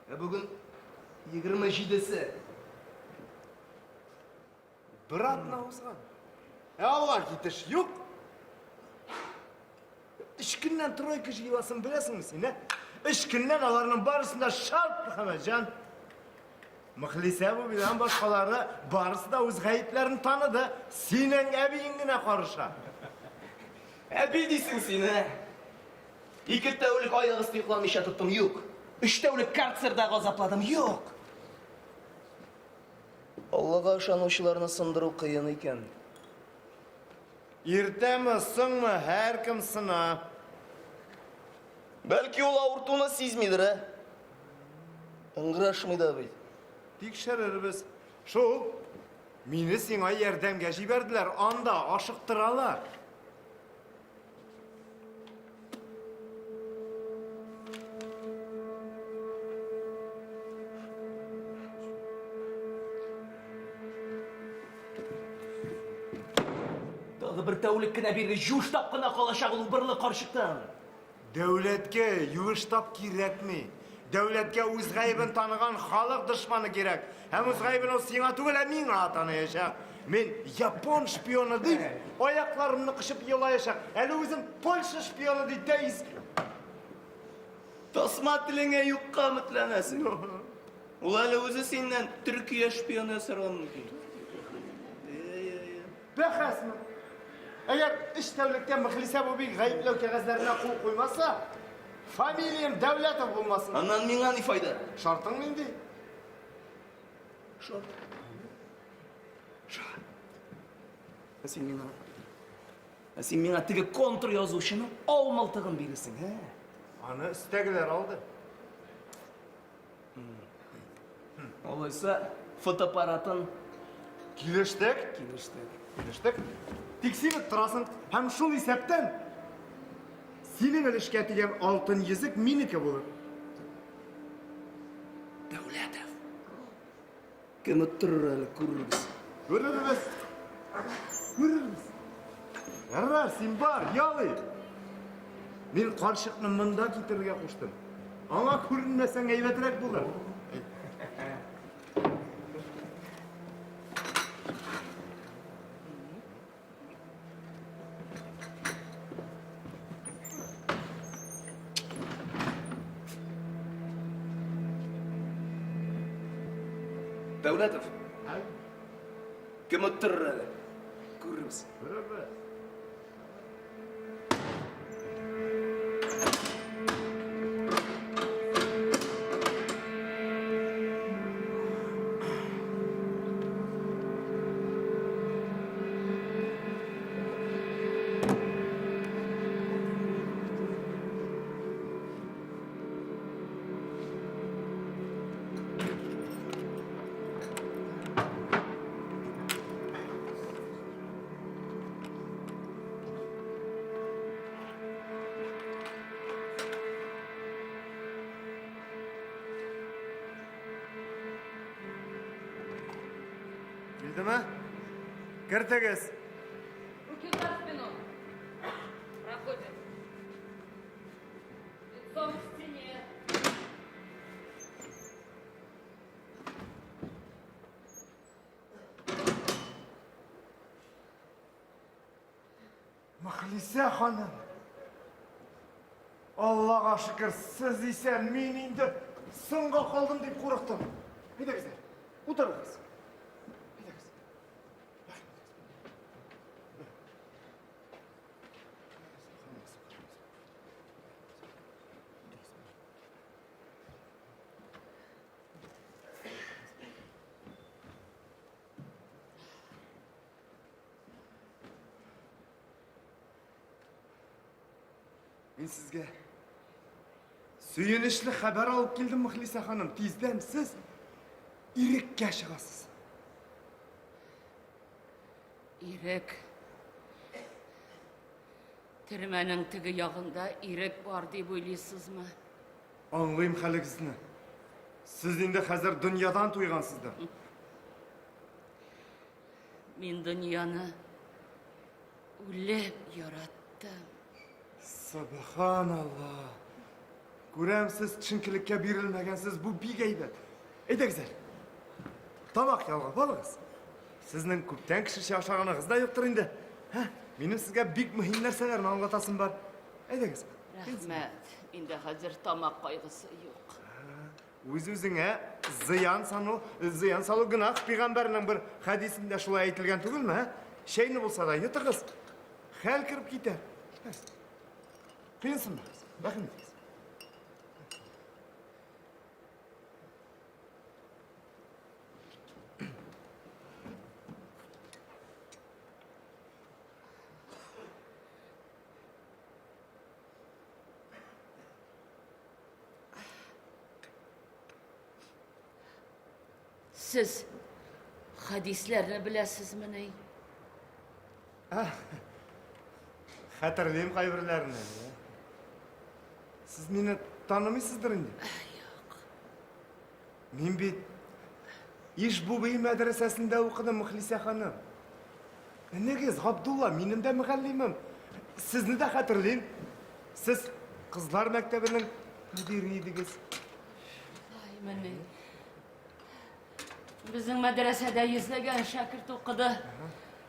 Ә бүген 27-се. Бер атна узган. Ә алга китеш юк. Өч көннән тройка җыеласын беләсеңме син, ә? Өч көннән аларның барысын да шарт, Мөхәммәтҗан. Мөхлисә бубидан башкалары барысы да үз гаепләрен таныды. Синең әбиең генә карыша. Әби дисең син, ә? Ике тәүлек аяк өсте йокламыйча тоттым, юк. Өч тәүлек карцерда газапладым, юк. Аллага ышанучыларны сындыру кыен икән. Иртәме, соңмы, һәркем сына. Бәлки ул авыртуны сизмидер, ә? Ыңгырашмый да бит. Тикшерербез. Шул, мине сиңа ярдәмгә җибәрделәр, анда ашыктыралар. Тагы бер тәүлек кенә бирге, җуштап кына калачак ул убырлы карчыктан. Дәүләткә юеш тап кирәкми. Дәүләткә үз гаебен таныган халык дошманы кирәк. Һәм үз гаебен ул сиңа түгел, ә миңа таныячак. Мин япон шпионы дип, аякларымны кочып елаячак. Әле үзен Польша шпионы дип тә ис... Тасма телеңә юкка өметләнәсең. Ул әле үзе синнән Төркия шпионы ясарга мөмкин. Бәхәсме? Әгәр өч тәүлектә Мөхлисә Бубик гаепләү кәгазьләренә кул куймаса, фамилиям Дәүләтов булмасын. Аннан миңа ни файда? Шартың нинди? Шарт. Ә син миңа Ә син миңа теге контр язучының ау мылтыгын бирерсең, ә? Аны өстәгеләр алды. Алайса, фотоаппаратын Килештек? Килештек. Килештек. Тик син торасың һәм шул исәптән синең өлешкә тигән алтын йөзек минеке булыр. Дәүләтов. Кем оттырыр әле, күрербез. Күрербез. Күрербез. Ярар, син бар, ял ит. Мин карчыкны монда китерергә куштым. Аңа күренмәсәң әйбәтрәк булыр. Дәүләтов. Кем оттырыр әле? Күрербез. Күрербез. Килдеме? Кертегез. Руки за спину. Проходим. Лицом к стене. Мөхлисә ханым. Аллага шөкер, сез исән, мин инде соңга калдым дип курыктым. Әйдәгез, утырыгыз. Әйдәгез. Мин сезгә сөенечле хәбәр алып килдем, Мөхлисә ханым. Тиздән сез иреккә чыгасыз. Ирек. Төрмәнең теге ягында ирек бар дип уйлыйсызмы? Аңлыйм хәлегезне. Сез инде хәзер дөньядан туйгансыздыр. Мин дөньяны үлеп яраттым. Субханалла. Күрәм, сез төшенкелеккә бирелмәгәнсез, бу бик әйбәт. Әйдәгез әле. Тамак ялгап алыгыз. Сезнең күптән кешечә ашаганыгыз да юктыр инде. Һә, минем сезгә бик мөһим нәрсәләрне аңлатасым бар. Әйдәгез. Рәхмәт. Инде хәзер тамак кайгысы юк. Үз-үзеңә зыян сану, зыян салу гөнаһ. Пәйгамбәрнең бер хәдисендә шулай әйтелгән түгелме, ә? Чәйне булса да йотыгыз. Хәл кереп китәр. Кыенсынмагыз, рәхим итегез. Сез хәдисләрне беләсезмени? Хәтерлим кайберләрне. Сез мине танымыйсыздыр инде. Юк. Мин бит Ишбубый мәдрәсәсендә укыдым, Мөхлисә ханым. Энегез Габдулла минем дә мөгаллимем. Сезне дә хәтерлим. Сез кызлар мәктәбенең мөдире идегез. Ай, менә. Безнең мәдрәсәдә йөзләгән шәкерт укыды.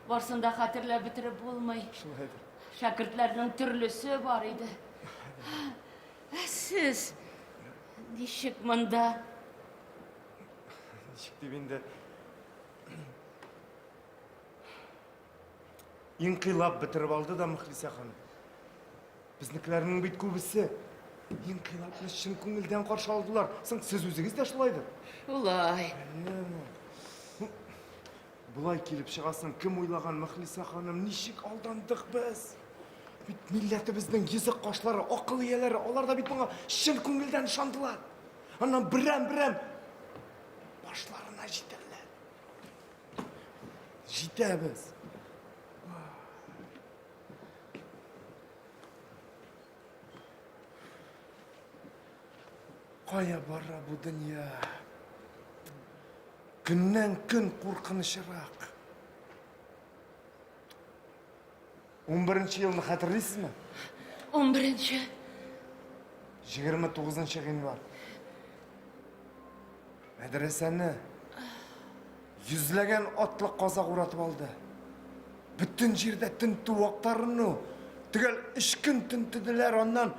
Барсын да хәтерләп бетереп булмый. Шулайдыр. Шәкертләрнең төрлесе бар иде. Ә сез ничек монда? Ничек дип инде? Инкыйлаб бетереп алды да Мөхлисә ханым. Безнекеләрнең бит күбесе инкыйлабны чын күңелдән каршы алдылар. Соң сез үзегез дә шулайдыр. Шулай. Болай килеп чыгасын кем уйлаган, Мөхлисә ханым, ничек алдандык без? Бит милләтебезнең йөзек кашлары, акыл ияләре, алар да бит моңа чын күңелдән ышандылар. Аннан берәм-берәм башларына җитәрләр. Җитәбез. Кая бара бу дөнья? Көннән көн куркынычрак. 11 елны хәтерлисезме? 11-нче. 29 гыйнвар. Мәдрәсәне йөзләгән атлы казак уратып алды. Бөтен җирдә тентү, актарыну. Төгәл өч көн тентеделәр, аннан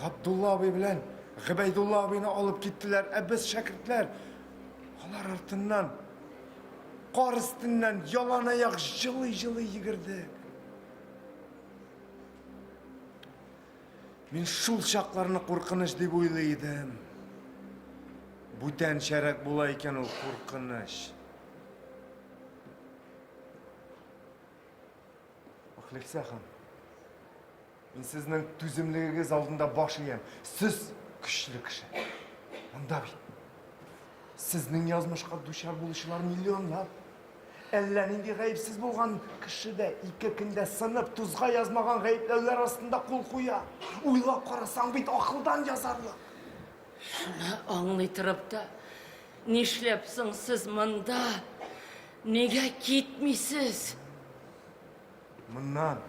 Габдулла абый белән Гобәйдулла абыйны алып киттеләр. Ә без шәкертләр алар артыннан кар өстеннән ялан аяк җылый-җылый йөгердек. Мин шул чакларны куркыныч дип уйлый идем. Бүтәнчәрәк була икән ул куркыныч. Мөхлисә ханым, мин сезнең түземлегегез алдында баш иям. Сез көчле кеше. Монда бит сезнең язмышка дучар булучылар миллионлап. Әллә нинди гаепсез булган кеше дә ике көндә сынып, тузга язмаган гаепләүләр астында кул куя. Уйлап карасаң бит акылдан язарлык. Шуны аңлый торып та, нишләп соң сез монда? Нигә китмисез? Моннан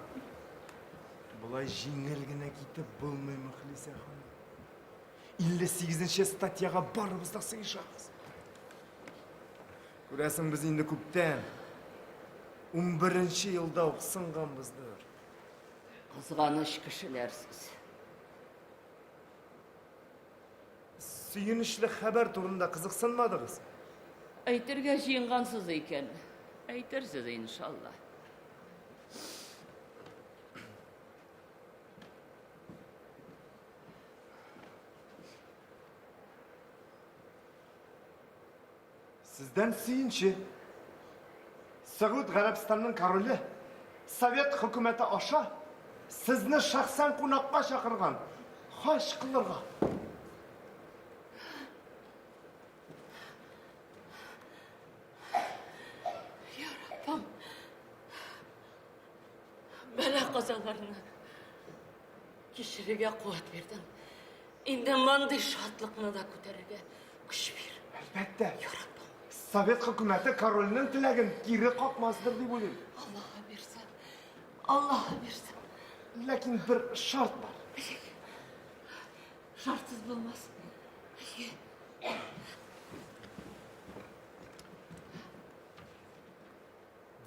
болай җиңел генә китеп булмый, Мөхлисә ханым. 58 нче статьяга барыбыз да сыешабыз. Күрәсең, без инде күптән, унберенче елда ук сынганбыздыр. Кызганыч кешеләр сез. Сөенечле хәбәр турында кызыксынмадыгыз? Әйтергә җыенгансыз икән, әйтерсез, иншалла. Сездән сөенче. Сәгуд Гарәбстанның короле Совет хөкүмәте аша сезне шәхсән кунакка чакырган. Хаҗ кылырга. Я Раббым. Бәла-казаларны кичерергә куәт бирдең. Инде мондый шатлыкны да күтәрергә көч бир. Әлбәттә. Совет хөкүмәте корольнең теләген кире какмаздыр дип уйлыйм. Аллаһы бирсә. Аллаһы бирсә. Ләкин бер шарт бар. Шартсыз булмас.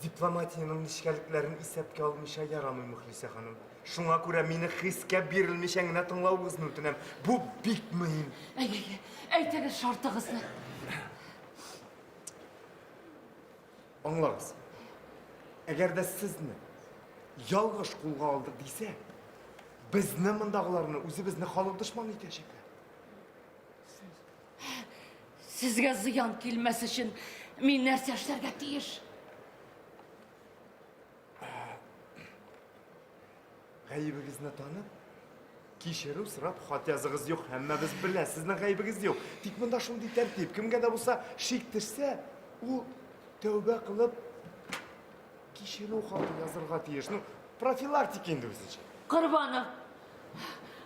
Дипломатиянең нечкәлекләрен исәпкә алмыйча ярамый, Мөхлисә ханым. Шуңа күрә мине хискә бирелмичә генә тыңлавыгызны үтенәм. Бу бик мөһим. Әйе, әйе, әйтегез шартыгызны. Аңлагыз. Әгәр дә сезне ялгыш кулга алдык дисә, безне мондагыларны үзебезне халык дошманы итәчәкләр. Сезгә зыян килмәс өчен мин нәрсә эшләргә тиеш? Гаебегезне танып, кичерү сорап хат языгыз юк, һәммәбез белә, сезнең гаебегез юк. Тик монда шундый тәртип, кемгә дә булса шик төшсә, ул тәүбә кылып кичерү хаты язырга тиеш. Ну, профилактика инде үзенчә. Корбанов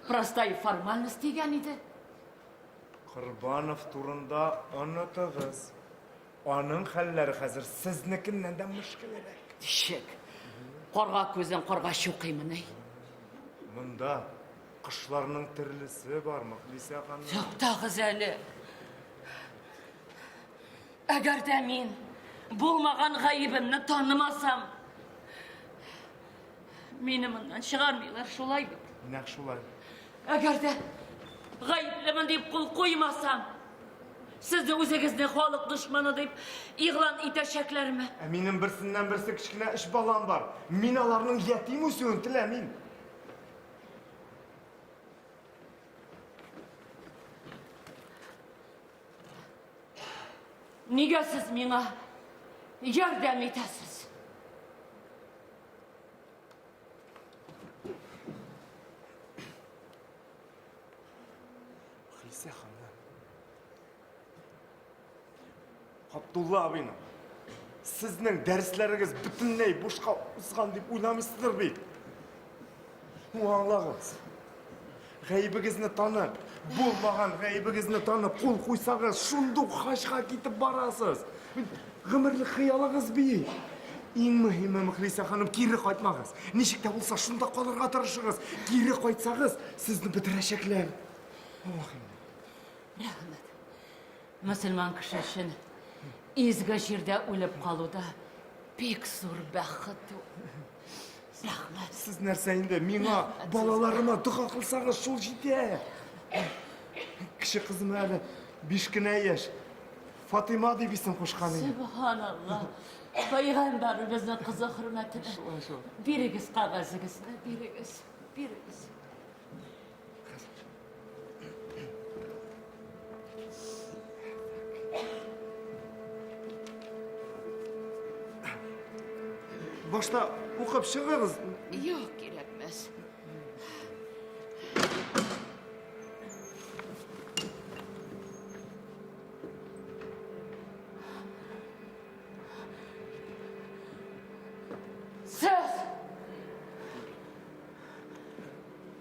простая формальность дигән иде. Корбанов турында онытыгыз. Аның хәлләре хәзер сезнекеннән дә мөшкелрәк. Ничек? Карга күзен карга чукыймыни? Монда кошларның төрлесе бар, Мөхлисә ханым. Туктагыз әле. Әгәр дә мин булмаган гаебемне танымасам, мине моннан чыгармыйлар, шулай бит? Нәкъ шулай. Әгәр дә гаеплемен дип кул куймасам, сезне үзегезне халык дошманы дип игълан итәчәкләрме? Ә минем берсеннән-берсе кечкенә өч балам бар. Мин аларның ятим үсүен теләмим. Нигә сез миңа Ярдәм итәсез. Мөхлисә ханым. Габдулла абыйның сезнең дәресләрегез бөтенләй бушка узган дип уйламыйсыздыр бит. Ну, аңлагыз. Гаебегезне танып, булмаган гаебегезне танып, кул куйсагыз, шундук хаҗга китеп барасыз. Гомерлек хыялыгыз бит. Иң мөһиме, Мөхлисә ханым, кире кайтмагыз. Ничек тә булса, шунда калырга тырышыгыз. Кире кайтсагыз, сезне бетерәчәкләр. Аллаһым. Рәхмәт. Мөселман кеше өчен изге җирдә үлеп калу да бик зур бәхет ул. Рәхмәт. Сез нәрсә инде, миңа, балаларыма дога кылсагыз, шул җитә. Кече кызым әле биш кенә яшь. Фатыйма дип исем кушкан иде. Сөбханалла. Пәйгамбәребезнең кызы хөрмәтенә. Шулай шул. Бирегез кәгазегезне, бирегез, бирегез. Башта укып чыгыгыз. Юк, кирәкмәс. Сез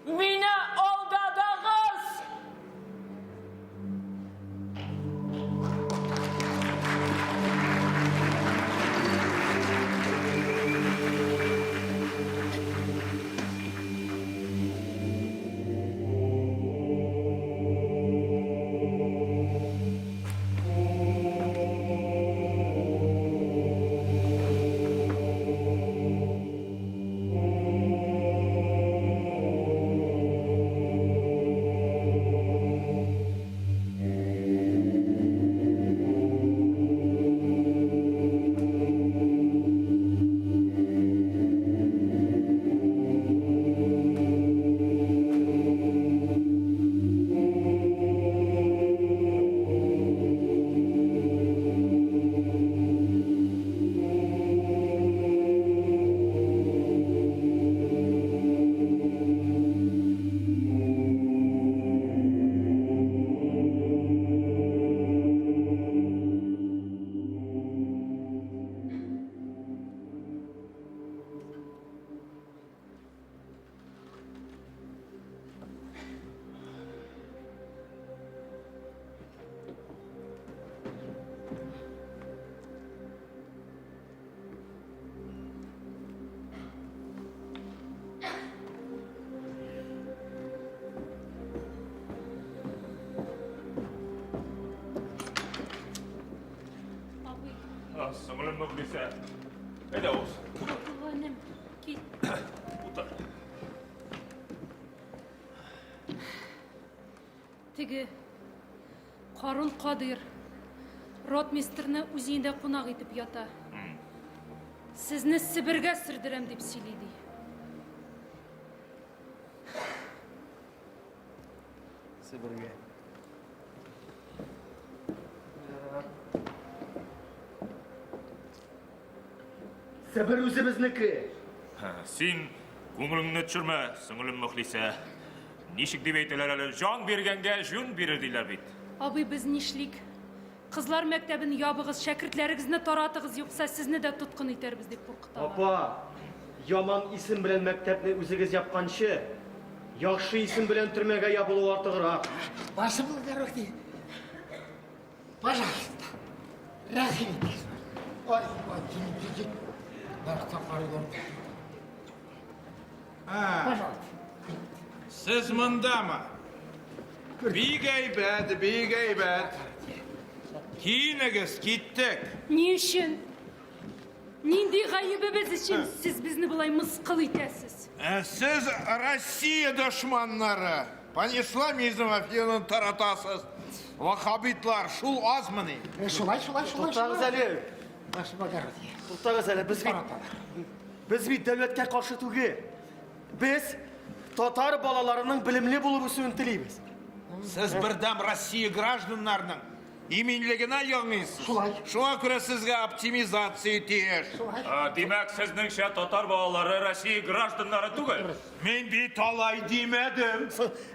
мине алдадыгыз! Абый. Сыңлым Мөхлисә. Әйдә уз. Абдулла энем, кил. Утыр. Теге Карун Кадыйр ротмистрны үз өендә кунак итеп ята. Сезне Себергә сөрдерәм дип сөйли ди. Себергә. Себер үзебезнеке. Син күңелеңне төшермә, сеңелем Мөхлисә. Ничек дип әйтәләр әле, җан биргәнгә җүн бирер диләр бит. Абый, без нишлик? Кызлар мәктәбен ябыгыз, шәкертләрегезне таратыгыз, юкса сезне дә тоткын итәрбез дип куркыталар. Апа, яман исем белән мәктәпне үзегез япканчы, яхшы исем белән төрмәгә ябылу артыграк. Ваше благородие, Пожалуйста, рәхим итегез. Ой, ой, килеп Нәрсә карыйлар? Пожалуйста. Сез мондамы? Бик әйбәт, бик әйбәт. Киенегез, киттек. Ни өчен? Нинди гаебебез өчен сез безне болай мыскыл итәсез? Ә сез Россия дошманнары, панисламизм афиянын таратасыз. Вахабитлар, шул азмыни? Э, шулай, шулай, шулай. Туктагыз әле. Ваше благородие. Туктагыз әле, без бит без бит дәүләткә каршы түгел. Без татар балаларының белемле булып үсүен телибез. Сез бердәм Россия гражданнарының. Иминлегенә яныйсыз. Шулай. Шуңа күрә сезгә оптимизация тиеш. Шулай. Димәк, сезнеңчә татар балалары Россия гражданнары түгел? Мин бит алай димәдем.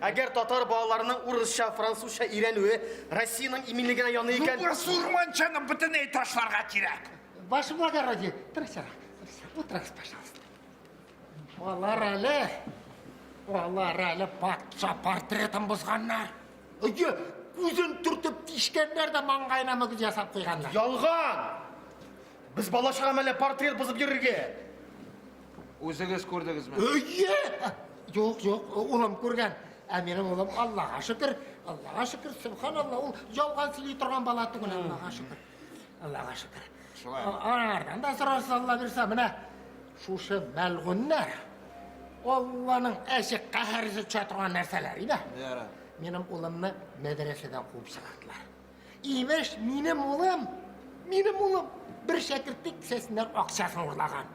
Әгәр татар балаларының урысча, французча өйрәнүе Россиянең иминлегенә яный икән. Ну, басурманчаны бөтенләй ташларга кирәк. Ваше благородие, торыгыз, утырыгыз, пожалуйста. Алар әле, алар әле патша портретын бозганнар. Әйе, күзен төртеп тишкәннәр дә маңгаена мөгез ясап куйганнар. Ялган! Без бала чагам әллә портрет бозып йөрергә. Үзегез күрдегезме? Әйе! Юк, юк, улым күргән. Ә минем улым Аллага шөкер, Аллага шөкер, сөбханалла, ул ялган сөйли торган бала түгел, Аллага шөкер. Аллага шөкер. Шулай. Аңардан да сорарсыз, Алла бирсә, менә шушы мәлгуннәр Алланың әче каһәресе төшә торган нәрсәләр иде. Ярар. Минем улымны мәдрәсәдән куып чыгардылар. Имеш, минем улым, минем улым бер шәкертнең кесәсеннән акчасын урлаган.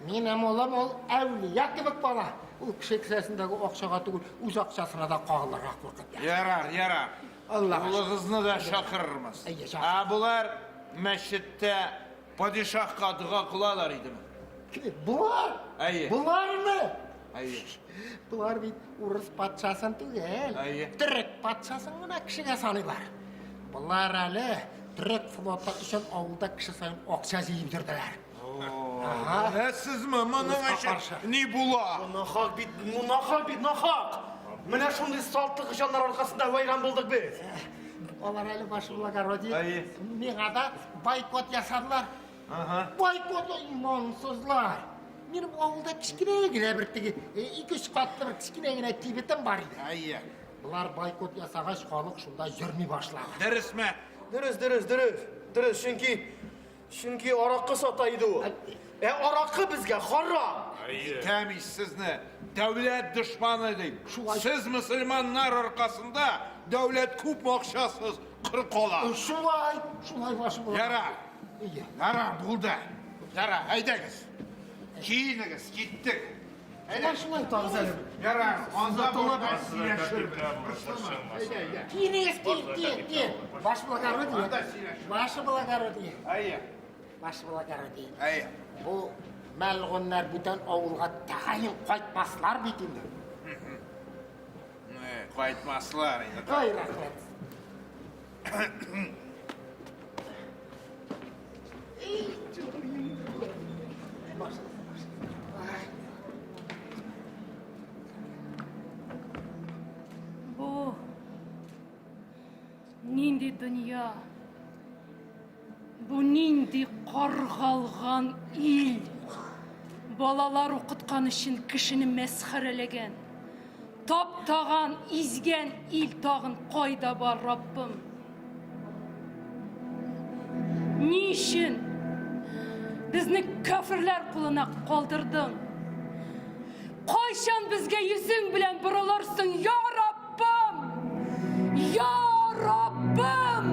Минем улым ул әүлия кебек бала. Ул кеше кесәсендәге акчага түгел, үз акчасына да кагылырга куркып ята. Ярар, ярар. Аллага Улыгызны да чакырырмыз. Әйе, чакыр. Ә болар мәчеттә падишаһка дога кылалар идеме? Болар? Әйе. Болармы? Әйе. Болар бит урыс патшасын түгел, Әйе. төрек патшасын гына кешегә саныйлар. Болар әле төрек флоты өчен авылда кеше саен акча җыеп йөрделәр. Беләсезме, моның Урыска өчен каршы. ни була? Бу нахак бит, бу нахак бит, нахак! Менә шундый салтык җаннар аркасында вәйран булдык без. Алар әле ваше благородие, Әйе. миңа да бойкот ясадылар. Бойкот имансызлар. Минем авылда кечкенә генә бер теге ике-өч катлы бер кечкенә генә кибетем бар иде. Әйе. Болар бойкот ясагач, халык шунда йөрми башлады. Дөресме? Дөрес, дөрес, дөрес. Дөрес, чөнки чөнки аракы сата иде ул. Ә аракы безгә харам. Әйтәм ич сезне, дәүләт дошманы дип. Сез мөселманнар аркасында дәүләт күп акчасыз кыр кала. Шулай, шулай ваше благородие. Ярар. Әйе. Ярар, булды. Ярар, әйдәгез. Киенегез, киттек. Шулай, шулай тагыз әле. Ярар, анда баргач сөйләшербез. Әйдә, әйдә. Киенегез, киен, киен, киен. Ваше благородие. Анда сөйләшербез. Ваше благородие. Әйе, Ваше благородие. әйе. Бу мәлгуннар бүтән авылга тәгаен кайтмаслар бит инде. Кайтмаслар инде. Ай, рәхмәт. Бу нинди дөнья? Бу нинди каргалган ил? Балалар укыткан өчен кешене мәсхәрәләгән, таптаган, изгән ил тагын кайда бар, Раббым? Ни өчен безне кафирләр кулына калдырдың? Кайчан безгә йөзең белән борылырсың, я Раббым? Я Раббым!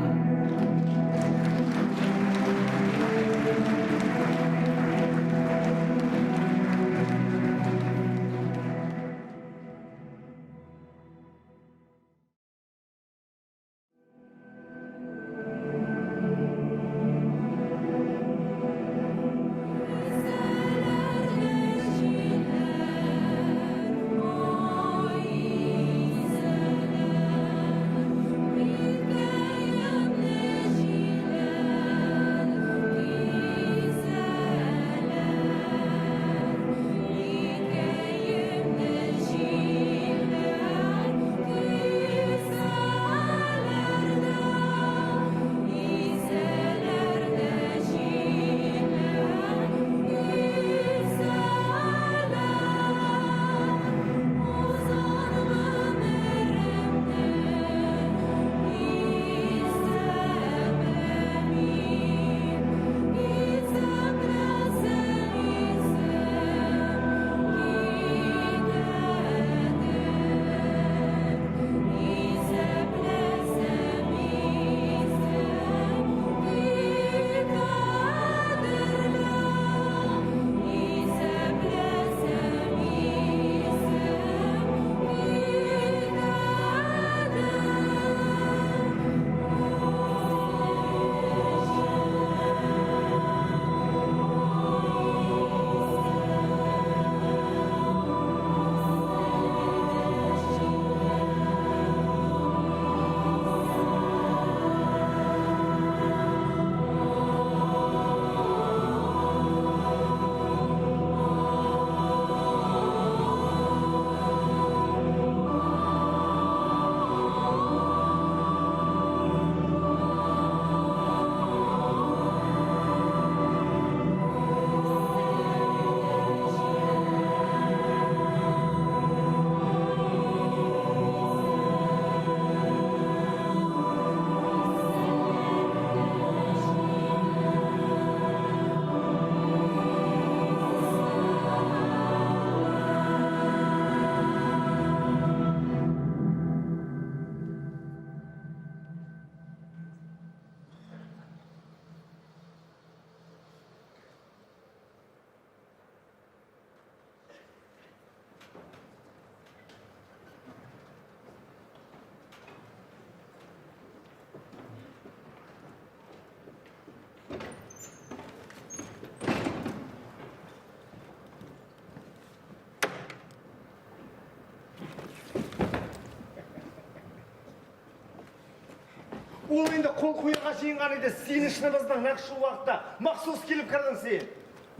Ул инде кул куярга җыенган иде, син эшне боздың нәкъ шул вакытта. Махсус килеп кердең син.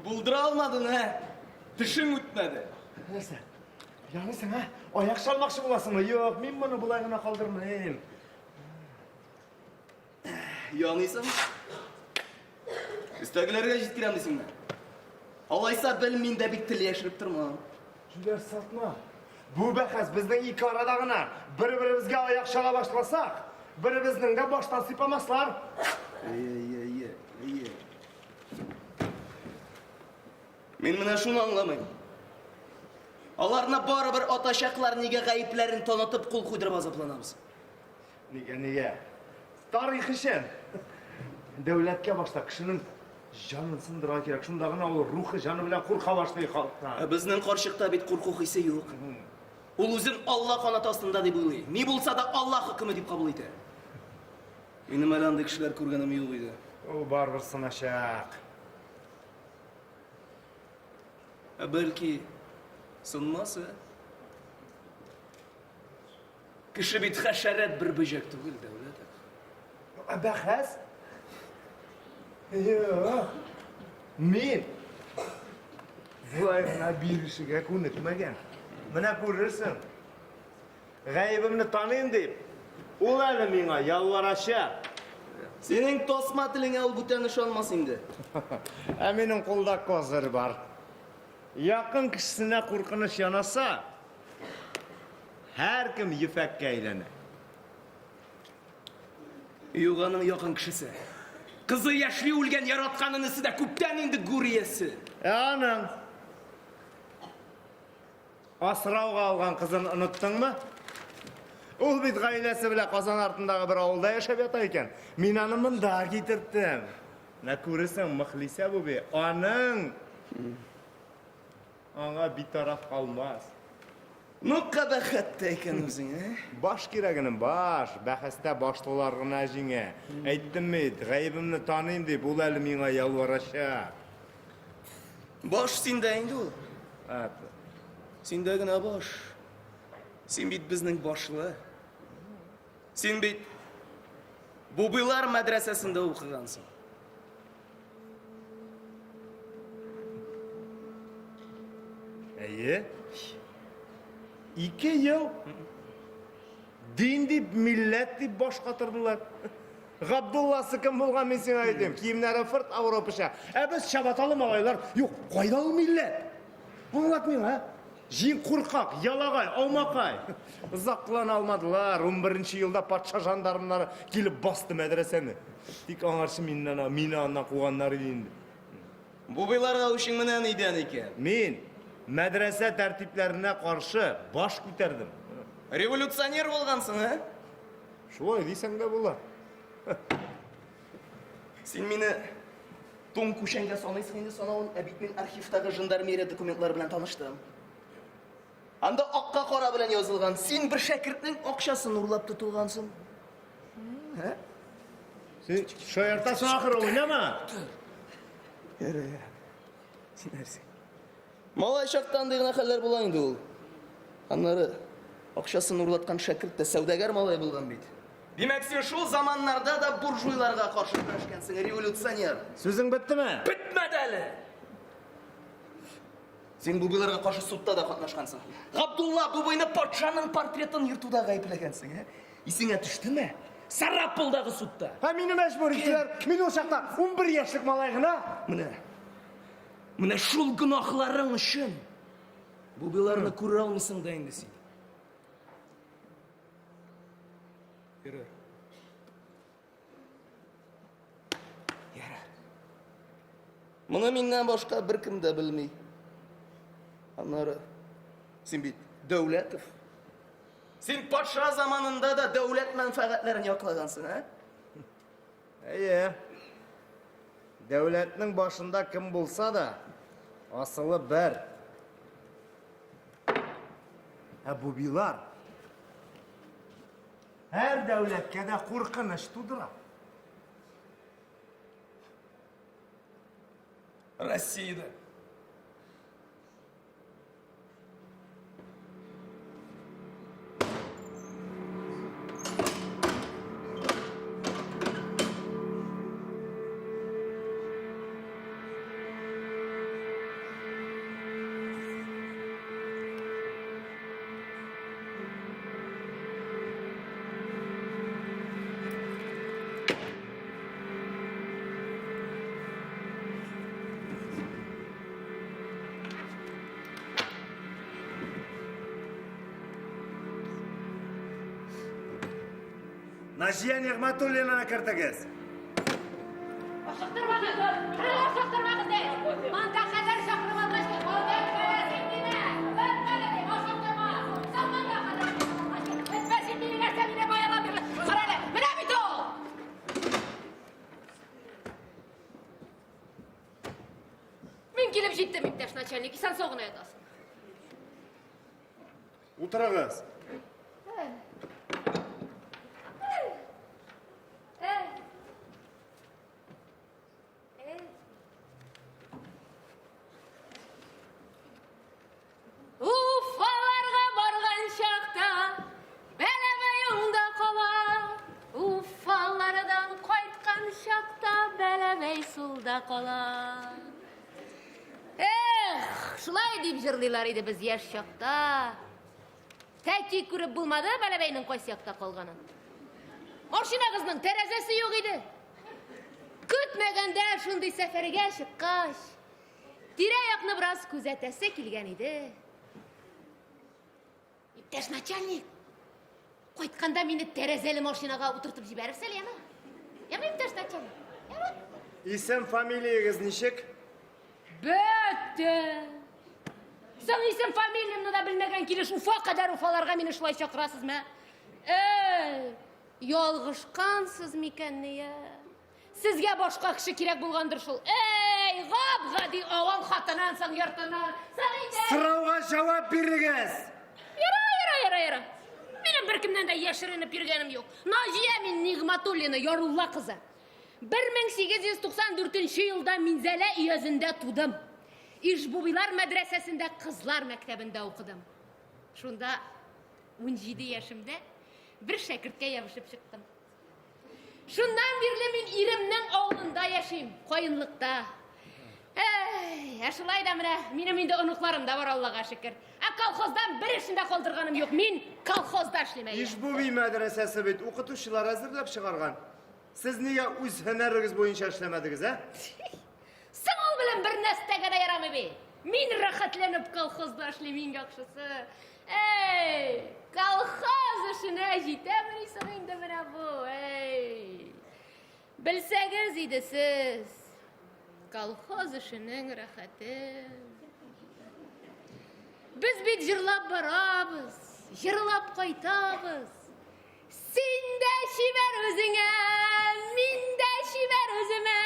Булдыра алмадың, ә? Тешең үтмәде. Нәрсә? Яныйсың, ә? Аяк чалмакчы буласыңмы? Юк, мин моны болай гына калдырмыйм. Яныйсың? Өстәгеләргә җиткерәм дисеңме? Алайса бел, мин дә бит тел яшереп тормам. Җүләр сатма. Бу бәхәс безнең ике арада гына. Бер-беребезгә аяк чала башласак, беребезнең дә баштан сыйпамаслар. Әйе, әйе, әйе, әйе. Мин менә шуны аңламыйм. Аларны барыбер атачаклар, нигә гаепләрен танытып кул куйдырып азапланабыз? Нигә, нигә? Тарих өчен. Дәүләткә башта кешенең җанын сындырырга кирәк. Шунда гына ул рухы, җаны белән курка башлый халыктан. Ә безнең карчыкта бит курку хисе юк. Ул үзен Алла канаты астында дип уйлый. Ни булса да Алла хөкеме дип кабул итә. Минем әле андый кешеләр күргәнем юк иде. Ул барыбер сыначак. Ә бәлки сынмас, ә? Кеше бит хәшәрәт бер бөҗәк түгел, Дәүләтов. Ә бәхәс? Юк. Мин болай гына бирешергә күнекмәгән. Менә күрерсең. Гаебемне таныйм дип, ул әле миңа ялварачак. Синең тасма телеңә ул бүтән ышанмас инде. Ә минем кулда козырь бар. Якын кешесенә куркыныч янаса, һәркем ефәккә әйләнә. Юк, аның якын кешесе. Кызы яшьли үлгән яраткан энесе дә күптән инде гүр иясе. Ә аның асрауга алган кызын оныттыңмы? Ул бит гаиләсе белән Казан артындагы бер авылда яшәп ята икән. Мин аны монда китерттем. Менә күрерсең, Мөхлисә буби аның аңа битараф калмас. Ну, кабахәт тә икән үзең, ә? Баш кирәк, энем, баш. Бәхәстә башлылар гына җиңә. Әйттем бит, гаебемне таныйм дип, ул әле миңа ялварачак. Баш синдә инде ул. Синдә генә баш. Син бит безнең башлы. Син бит Бубыйлар мәдрәсәсендә укыгансың. Әйе. Ике ел дин дип, милләт дип баш катырдылар. Габдулласы кем булган мин сиңа әйтим. Киемнәре фырт Европача. Ә без чабаталы малайлар. Юк, кайда ул милләт? Аңлат миңа. Җиң куркак, ялагай, аумакай. Озак кылана алмадылар. 11 елда патша жандармнары килеп басты мәдрәсәне. Тик аңарчы миннән, мине аннан куганнар иде инде. Бубыйларга үчең менә нидән икән? Мин мәдрәсә тәртипләренә каршы баш күтәрдем. Революционер булгансың, ә? Шулай дисәң дә була. Син мине туң күшәнгә саныйсың инде санавын, ә бит мин архивтагы жандармерия документлары белән таныштым. Анда акка кара белән язылган, син бер шәкертнең акчасын урлап тотылгансың. Ә? Син шаяртасың ахыры, уйнама. Ярар, ярар. Син нәрсә? Малай чакта андый гына хәлләр була инде ул. Аннары акчасын урлаткан шәкерт тә сәүдәгәр малай булган бит. Димәк, син шул заманнарда да буржуйларга каршы көрәшкәнсең, революционер. Сүзең беттеме? Бетмәде әле. Син бубыйларга каршы судта да катнашкансың. Габдулла бубыйны патшаның портретын йөртүдә гаепләгәнсең, ә? Исеңә төштеме? Сарапулдагы судта. Ә мине мәҗбүр иттеләр. Мин ул чакта 11 яшьлек малай гына. Менә. Менә шул гөнаһларың өчен бубыйларны күрә алмыйсың да инде син. Ярар. Ярар. Моны миннән башка беркем дә белми. Аннары син бит Дәүләтов. Син патша заманында да дәүләт мәнфәгатьләрен яклагансың, ә? Әйе. Дәүләтнең башында кем булса да, асылы бер. Ә бубилар һәр дәүләткә дә куркыныч тудыра. Россиядә. Наҗия Нигъмәтуллинаны кертегез. Ашыктырмагыз! Ашыктырмагыз, ди! Монда кадәр чакырып алгач, монда керәсең мине! Бетмәде, ди, ашыктырма! Соң монда кадәр чакырып алгач, бетмә син мине нәрсә мине баядан бирле! Кара әле, менә бит ул! Мин килеп җиттем, иптәш начальник, исән-сау гына ятасың. Утырыгыз. Уфаларга барган чакта Бәләбәй уңда кала. Уфалардан кайткан чакта Бәләбәй сулда кала. Эх, шулай дип җырлыйлар иде без яшь чакта. Тәки күреп булмады Бәләбәйнең кайсы якта калганын. Машинагызның тәрәзәсе юк иде. Көтмәгәндә шундый сәфәргә чыккач, тирә-якны бераз күзәтәсе килгән иде. Иптәш начальник, кайтканда мине тәрәзәле машинага утыртып җибәрерсез әле, яме? Яме, иптәш начальник? Яме? Исем, фамилиягез ничек? Бетте! Соң исем фамилиямне дә белмәгән килеш Уфа кадәр Уфаларга мине шулай чакырасызмы? Эй, ялгышкансыз микәнни, я? Сезгә башка кеше кирәк булгандыр шул. Эй, гап-гади авыл хатынын соң йортыннан. Соң инде. Сорауга җавап бирегез! Яра, яра, яра, яра. Минем беркемнән дә яшеренеп йөргәнем юк. Наҗия мин Нигъмәтуллина, Ярулла кызы. 1894 елда Минзәлә өязендә тудым. Ишбубилар мәдрәсәсендә кызлар мәктәбендә укыдым. Шунда 17 яшемдә бер шәкерткә ябышып чыктым. Шуннан бирле мин иремнең авылында яшим, каенлыкта. Әй, ә шулай да менә минем инде оныкларым да бар, Аллага шөкер. Ә колхоздан бер эшен дә калдырганым юк. Мин колхозда эшлим, әйе. Ишбуби мәдрәсәсе бит укытучылар әзерләп чыгарган. Сез нигә үз һөнәрегез буенча эшләмәдегез, ә? Соң ул белән бер нәрсәгә дә ярамый бит. Мин рәхәтләнеп колхозда эшлим, иң яхшысы. Эй, колхоз эшенә җитәмени соң инде менә бу, эй. Белсәгез иде сез, колхоз эшенең рәхәтен. Без бит җырлап барабыз, җырлап кайтабыз. Син дә чибәр үзеңә, мин дә чибәр үземә,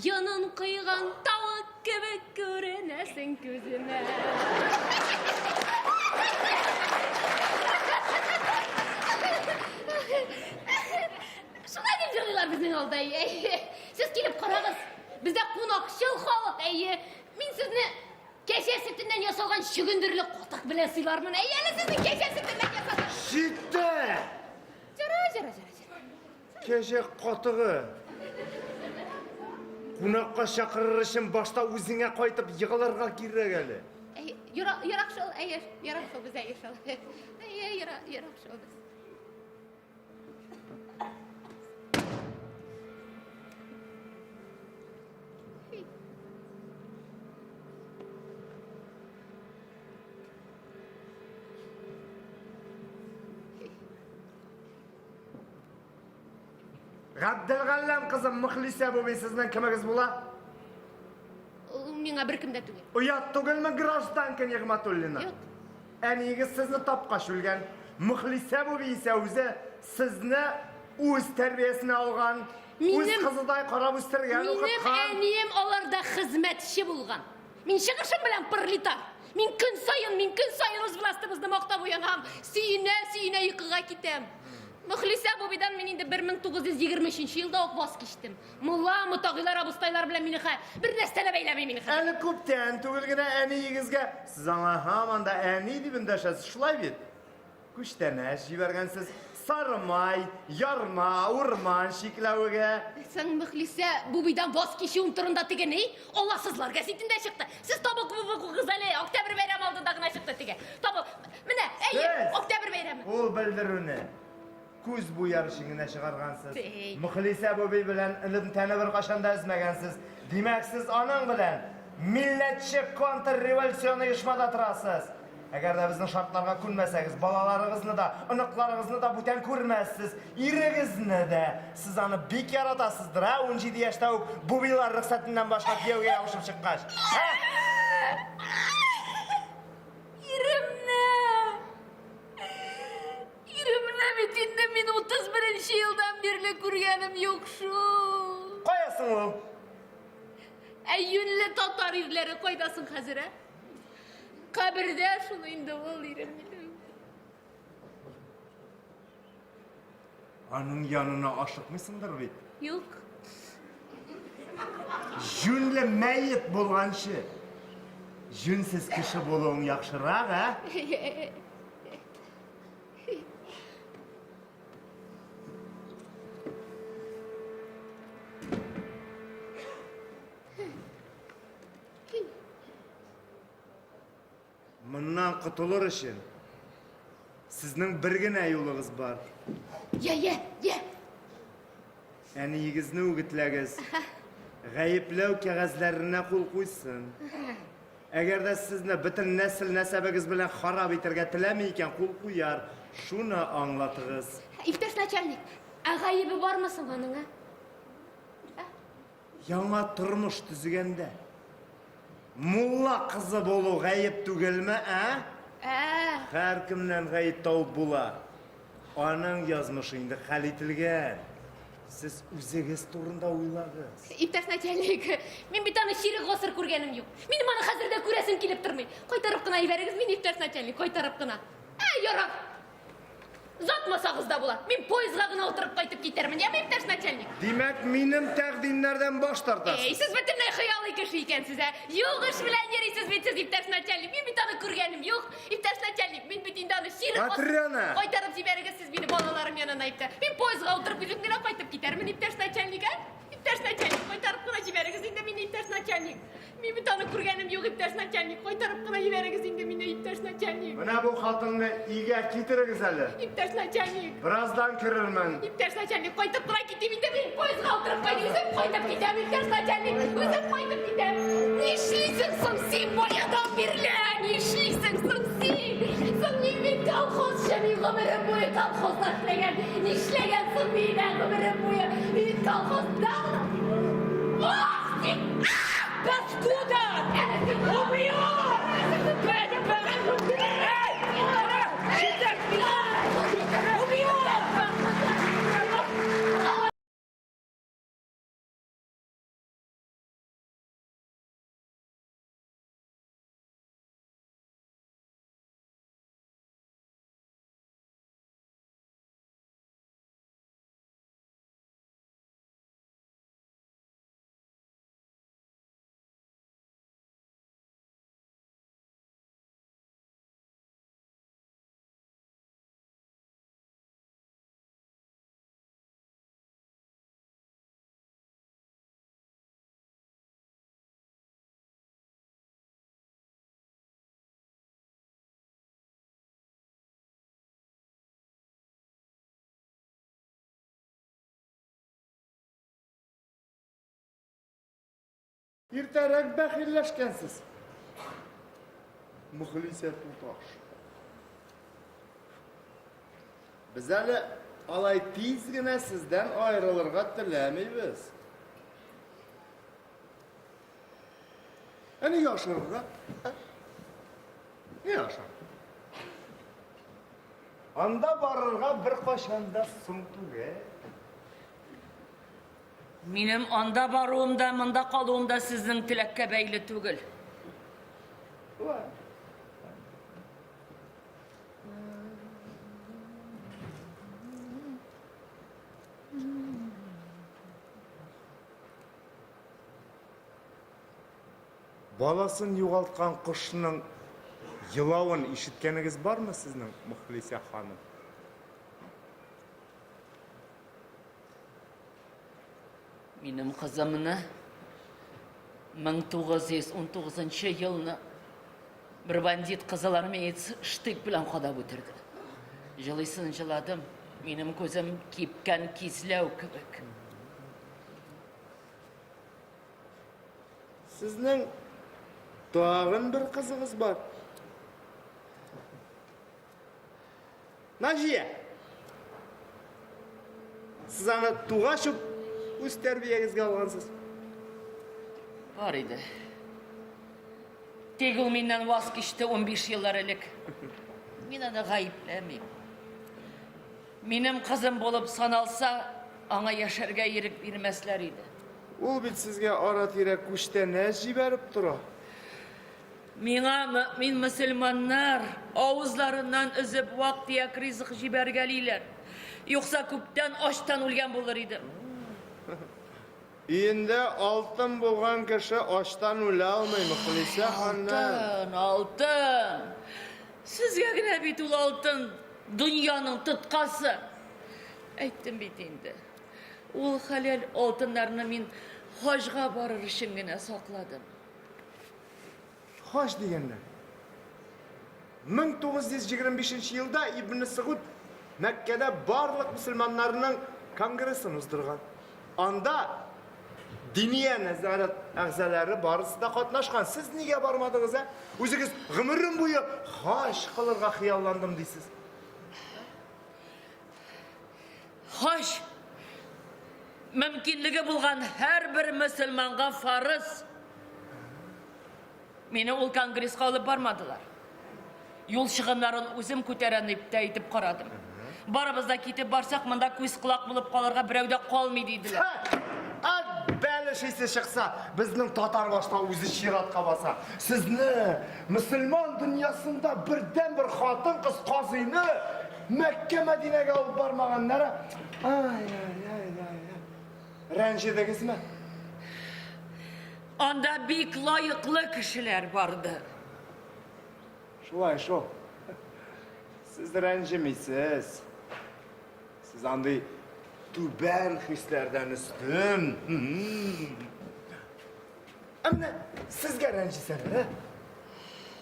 Йонын койган тавык кебек күренәсең күземә. Шулай дип җырлыйлар безнең алда, әйе. Сез килеп карагыз. Бездә кунакчыл халык, әйе. Мин сезне Кәҗә сөтеннән ясалган чөгендерле катык белән сыйлармын. Әй, әле сезнең кәҗә сөтеннән ясалган. Җитте! Җара, җара, җара, җара. Кәҗә катыгы. Кунакка чакырыр өчен башта үзеңә кайтып егылырга кирәк әле. Әй, ерак, ерак шул, әй, ерак шул без, әй, шул. Әй, ерак, ерак шул без. Габделгалләм кызым Мөхлисә бу бит сезнең кемегез була? Ул миңа беркем дә түгел. Оят түгелме, гражданка Нигъмәтуллина? Юк. Әниегез сезне тапкач үлгән. Мөхлисә буби исә үзе сезне үз тәрбиясенә алган, үз кызыдай карап үстергән, Минем укыткан. әнием аларда хезмәтче булган. Мин чыгышым белән пролетар. Мин көн саен, мин көн саен үз властыбызны мактап уянам. Сөенә-сөенә йокыга китәм. Мөхлисә бубидан мин инде 1923 елда ук ваз кичтем. Мулла, мотагыйлар, абыстайлар белән мине хә бер нәрсә дә бәйләми мине хәзер. Әле күптән түгел генә әниегезгә, сез аңа һаман да әни дип эндәшәсез, шулай бит? Күчтәнәч җибәргәнсез, сары май, ярма, урман чикләвеге. Соң Мөхлисә бубыйдан ваз кичүем турында теге ни? Алласызлар гәзитендә чыкты. Сез табып укыгыз әле, Октябрь бәйрәме алдында гына чыкты теге. Табып, менә, әйе, Сез Октябрь бәйрәме. Ул белдерүне күз буяр өчен генә чыгаргансыз. Әй. Мөхлисә буби белән элемтәне беркайчан да өзмәгәнсез. Димәк, сез аның белән милләтче контрреволюцион оешмада торасыз. Әгәр дә безнең шартларга күнмәсәгез, балаларыгызны да, оныкларыгызны да бүтән күрмәссез, ирегезне дә. Сез аны бик яратасыздыр, ә? 17 яшьтә үк бубилар рөхсәтеннән башка кияүгә ябышып чыккач. Ә? Иремне! Иремне бит инде мин 31 елдан бирле күргәнем юк шул. Кая соң ул? Ә юньле татар ирләре кайда соң хәзер, ә? Кабердә шул инде ул ирем минем. Аның янына ашыкмыйсыңдыр бит? Юк. Җүнле мәет булганчы, җүнсез кеше булуың яхшырак, ә? Моннан котылыр өчен сезнең бер генә юлыгыз бар. Я, я, я. Әниегезне үгетләгез. Гаепләү кәгазьләренә кул куйсын. Әгәр дә сезне бөтен нәсел нәсәбегез белән харап итәргә теләми икән, кул куяр. Шуны аңлатыгыз. Иптәш начальник, ә гаебе бармы соң аның, ә? Яңа тормыш төзегәндә мулла кызы булу гаеп түгелме, ә? Ә. Һәркемнән гаеп табып була. Аның язмышы инде хәл ителгән. Сез үзегез турында уйлагыз. Иптәш начальник, мин бит аны чирек гасыр күргәнем юк. Минем аны хәзер дә күрәсем килеп тормый. Кайтарып кына җибәрегез мине, иптәш начальник, кайтарып кына. Ә, ярар. Озатмасагыз да була. Мин поездга гына утырып кайтып китәрмен, яме, иптәш начальник? Димәк, минем тәкъдимнәрдән баш тартасыз. Эй, сез бөтенләй хыялый кеше икәнсез, ә? Юк эш белән йөрисез бит сез, иптәш начальник. Мин бит аны күргәнем юк. Иптәш начальник, мин бит инде аны чирек Матрена! Кайтарып җибәрегез сез мине балаларым янына, иптәш. Мин поездга утырып үзем генә кайтып китәрмен, иптәш начальник, ә? Иптәш начальник, кайтарып кына җибәрегез инде мине, иптәш начальник. Мин бит аны күргәнем юк, иптәш начальник. Кайтарып кына җибәрегез инде мине, иптәш начальник. Менә бу хатынны өйгә китерегез әле. Иптәш начальник. Бераздан керермен. Иптәш начальник, кайтып кына китим инде мин поездга утырып кайтып, үзем кайтып китәм, иптәш начальник. Үзем кайтып китәм. Нишлисең соң син баядан бирле? Нишлисең соң син? Соң мин бит колхозчы, мин гомерем буе колхозда эшләгән. Нишләгән соң мин ә гомерем буе? Мин колхозда. Ах, син! Паскуда! Убью! Убью! Иртәрәк бәхилләшкәнсез. Мөхлисә туташ. Без әле алай тиз генә сездән аерылырга теләмибез. Ә нигә ашыгырга? Нигә ашыгырга? Анда барырга беркайчан да соң түгел. Минем анда баруым да, монда калуым да сезнең теләккә бәйле түгел. Баласын югалткан кошның елавын ишеткәнегез бармы сезнең, Мөхлисә ханым? Минем кызымны 1919 елны бер бандит кызылармеец штык белән кадап үтерде. Җылыйсын җыладым, минем күзем кипкән кизләү кебек. Сезнең тагын бер кызыгыз бар. Наҗия! Сез аны тугач ук үз тәрбиягезгә алгансыз. Бар иде. Тик ул миннән ваз кичте 15 еллар элек. Мин аны гаепләмим. Минем кызым булып саналса, аңа яшәргә ирек бирмәсләр иде. Ул бит сезгә ара-тирә күчтәнәч җибәреп тора. Миңа мөэмин мөселманнар авызларыннан өзеп вак-төяк ризык җибәргәлиләр. Юкса күптән ачтан үлгән булыр идем. Өендә алтын булган кеше ачтан үлә алмый, Мөхлисә ханым. Алтын, алтын! Сезгә генә бит ул алтын дөньяның тоткасы. Әйттем бит инде. Ул хәләл алтыннарны мин хаҗга барыр өчен генә сакладым. Хаҗ дигәннән. 1925 елда Ибн Сгуд Мәккәдә барлык мөселманнарның конгрессын уздырган. Анда Диния нәзарәт әгъзалары барысы да катнашкан. Сез нигә бармадыгыз, ә? Үзегез гомерем буе хаҗ кылырга хыялландым дисез. Хаҗ мөмкинлеге булган һәрбер мөселманга фарыз. Мине ул конгресска алып бармадылар. Юл чыгымнарын үзем күтәрәм дип тә әйтеп карадым. Барыбыз да китеп барсак, монда күз-колак булып калырга берәү дә калмый, диделәр. Ат бәлеш исе чыкса, безнең татар башта үзе чиратка баса. Сезне, мөселман дөньясында бердәнбер хатын-кыз казыйны Мәккә-Мәдинәгә алып бармаганнары. Ай-ай-ай-ай. Рәнҗедегезме? Анда бик лаеклы кешеләр барды. Шулай шул. Сез рәнҗемисез. Сез андый түбән хисләрдән өстен. Ә менә сезгә рәнҗесәләр, ә?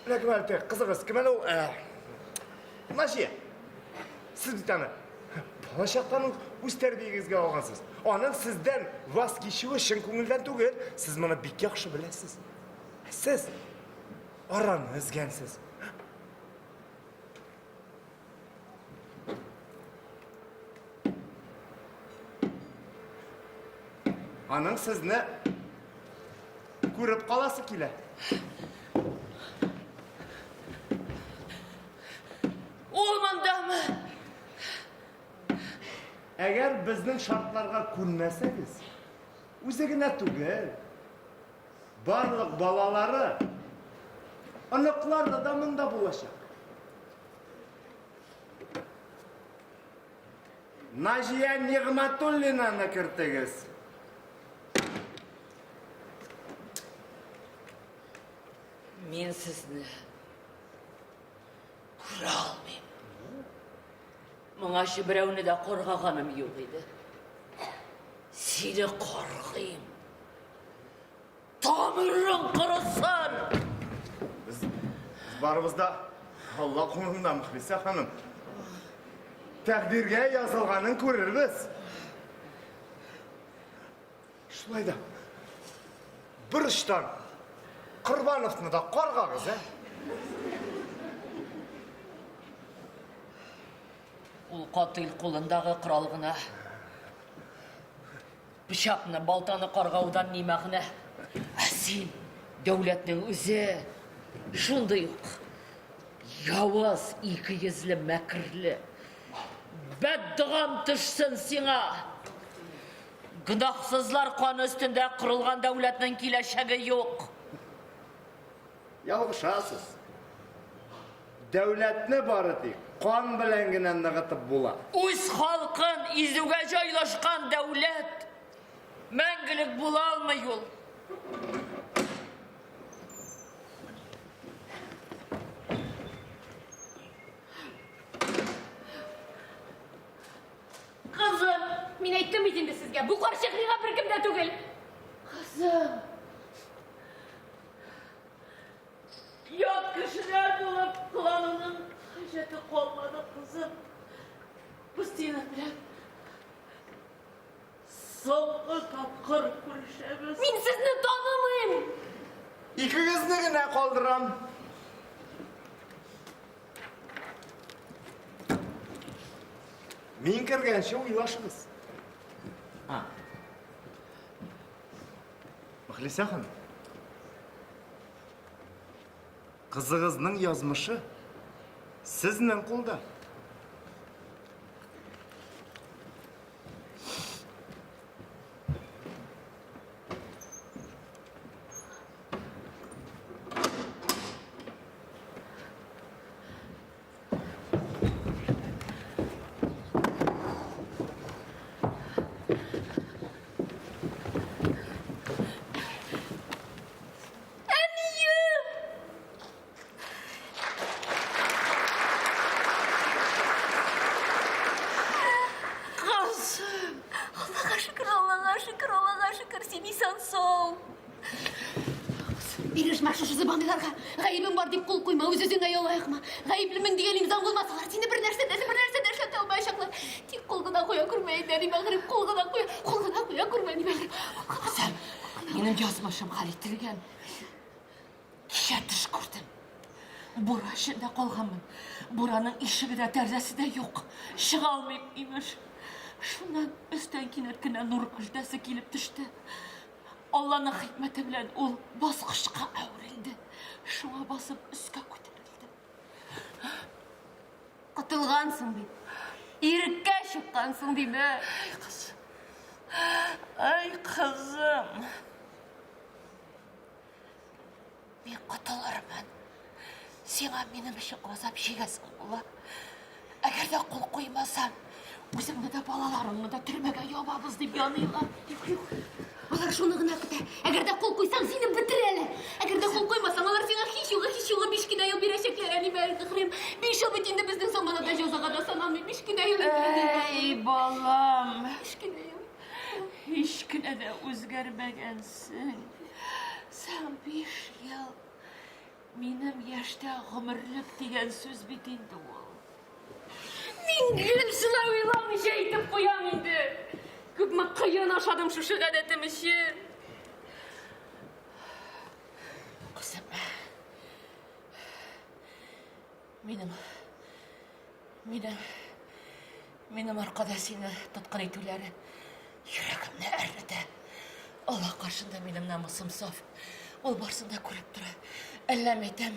Менә кем әле теге кызыгыз, кем әле ул? Ә, Наҗия. Сез бит аны балачактан ук үз тәрбиягезгә алгансыз. Аның сездән ваз кичүе чын күңелдән түгел. Сез моны бик яхшы беләсез. Ә сез араны өзгәнсез. Аның сезне күреп каласы килә. Ул мондамы? Әгәр безнең шартларга күнмәсәгез, үзе генә түгел, барлык балалары, оныклары да монда булачак. Наҗия Нигъмәтуллинаны кертегез. Мин сезне күрә алмыйм. Моңарчы берәүне дә каргаганым юк иде. Сине каргыйм. Тамырың корысын! Без, без барыбыз да Алла кулында, Мөхлисә ханым. Тәкъдиргә язылганын күрербез. Шулай да бер очтан Корбановны да каргагыз, ә? Ул катыйль кулындагы корал гына. Пычакны, балтаны каргаудан ни мәгънә? Ә син, дәүләтнең үзе, шундый ук явыз, икейөзле, мәкерле. Бәддогам төшсен сиңа! Гөнаһсызлар каны өстендә корылган дәүләтнең киләчәге юк. Ялгышасыз. Дәүләтне бары тик кан белән генә ныгытып була. Үз халкын изүгә җайлашкан дәүләт мәңгелек була алмый ул. Кызым, мин әйттем бит инде сезгә, бу карчык миңа беркем дә түгел. Кызым. Ят кешеләр булып кылануның хаҗәте калмады, кызым. Без синең белән соңгы тапкыр күрешәбез. Мин сезне танымыйм! Икегезне генә калдырам. Мин кергәнче уйлашыгыз. А. Мөхлисә ханым. Кызыгызның язмышы сезнең кулда. Әнием! Кызым! Аллага шөкер, Аллага шөкер, Аллага шөкер, син исән-сау. Бирешмә шушы зыбаныйларга. Гаебем бар дип кул куйма, үз-үзеңә яла якма. Гаеплемен дигән имзаң булмаса, алар сине бер нәрсә дә, бер нәрсә дә эшләтә алмаячаклар. Тик кул гына куя күрмә инде, әни бәгърем, кул гына куя, кул гына куя күрмә, әни бәгърем. Кызым, минем язмышым хәл ителгән. Кичә төш күрдем. Бура эчендә калганмын. Бураның ишеге дә, тәрәзәсе дә юк. Чыга алмыйм, имеш. Шуннан өстән кинәт кенә нур көлтәсе килеп төште. Алланың хикмәте белән ул баскычка әверелде. Шуңа басып өскә күтәрелдем. Котылгансың бит. Иреккә чыккансың, димәк. Ай, кызым. Ай, кызым. Мин котылырмын. Сиңа минем өчен газап чигәсең була. Әгәр дә кул куймасаң, үзеңне дә, балаларыңны да төрмәгә ябабыз дип яныйлар. Юк, юк. Алар шуны гына көтә. Әгәр дә кул куйсаң, сине бетерәләр. Әгәр дә кул куймасаң, алар сиңа һич югы, һич югы биш кенә ел бирәчәкләр, әни бәгърем. Биш ел бит инде безнең заманада җәзага да саналмый. Биш кенә ел инде. Әй, балам. Биш кенә ел. Һич кенә дә үзгәрмәгәнсең. Сәң биш ел минем яшьтә гомерлек дигән сүз бит инде ул. Мин гел шулай уйламыйча әйтеп куям инде. Күпме кыен ашадым шушы гадәтем өчен. Кызым, минем, минем, минем аркада сине тоткын итүләре йөрәгемне әрнетә. Аллаһ каршында минем намусым саф. Ул барсын да күреп тора. Әллә мәйтәм,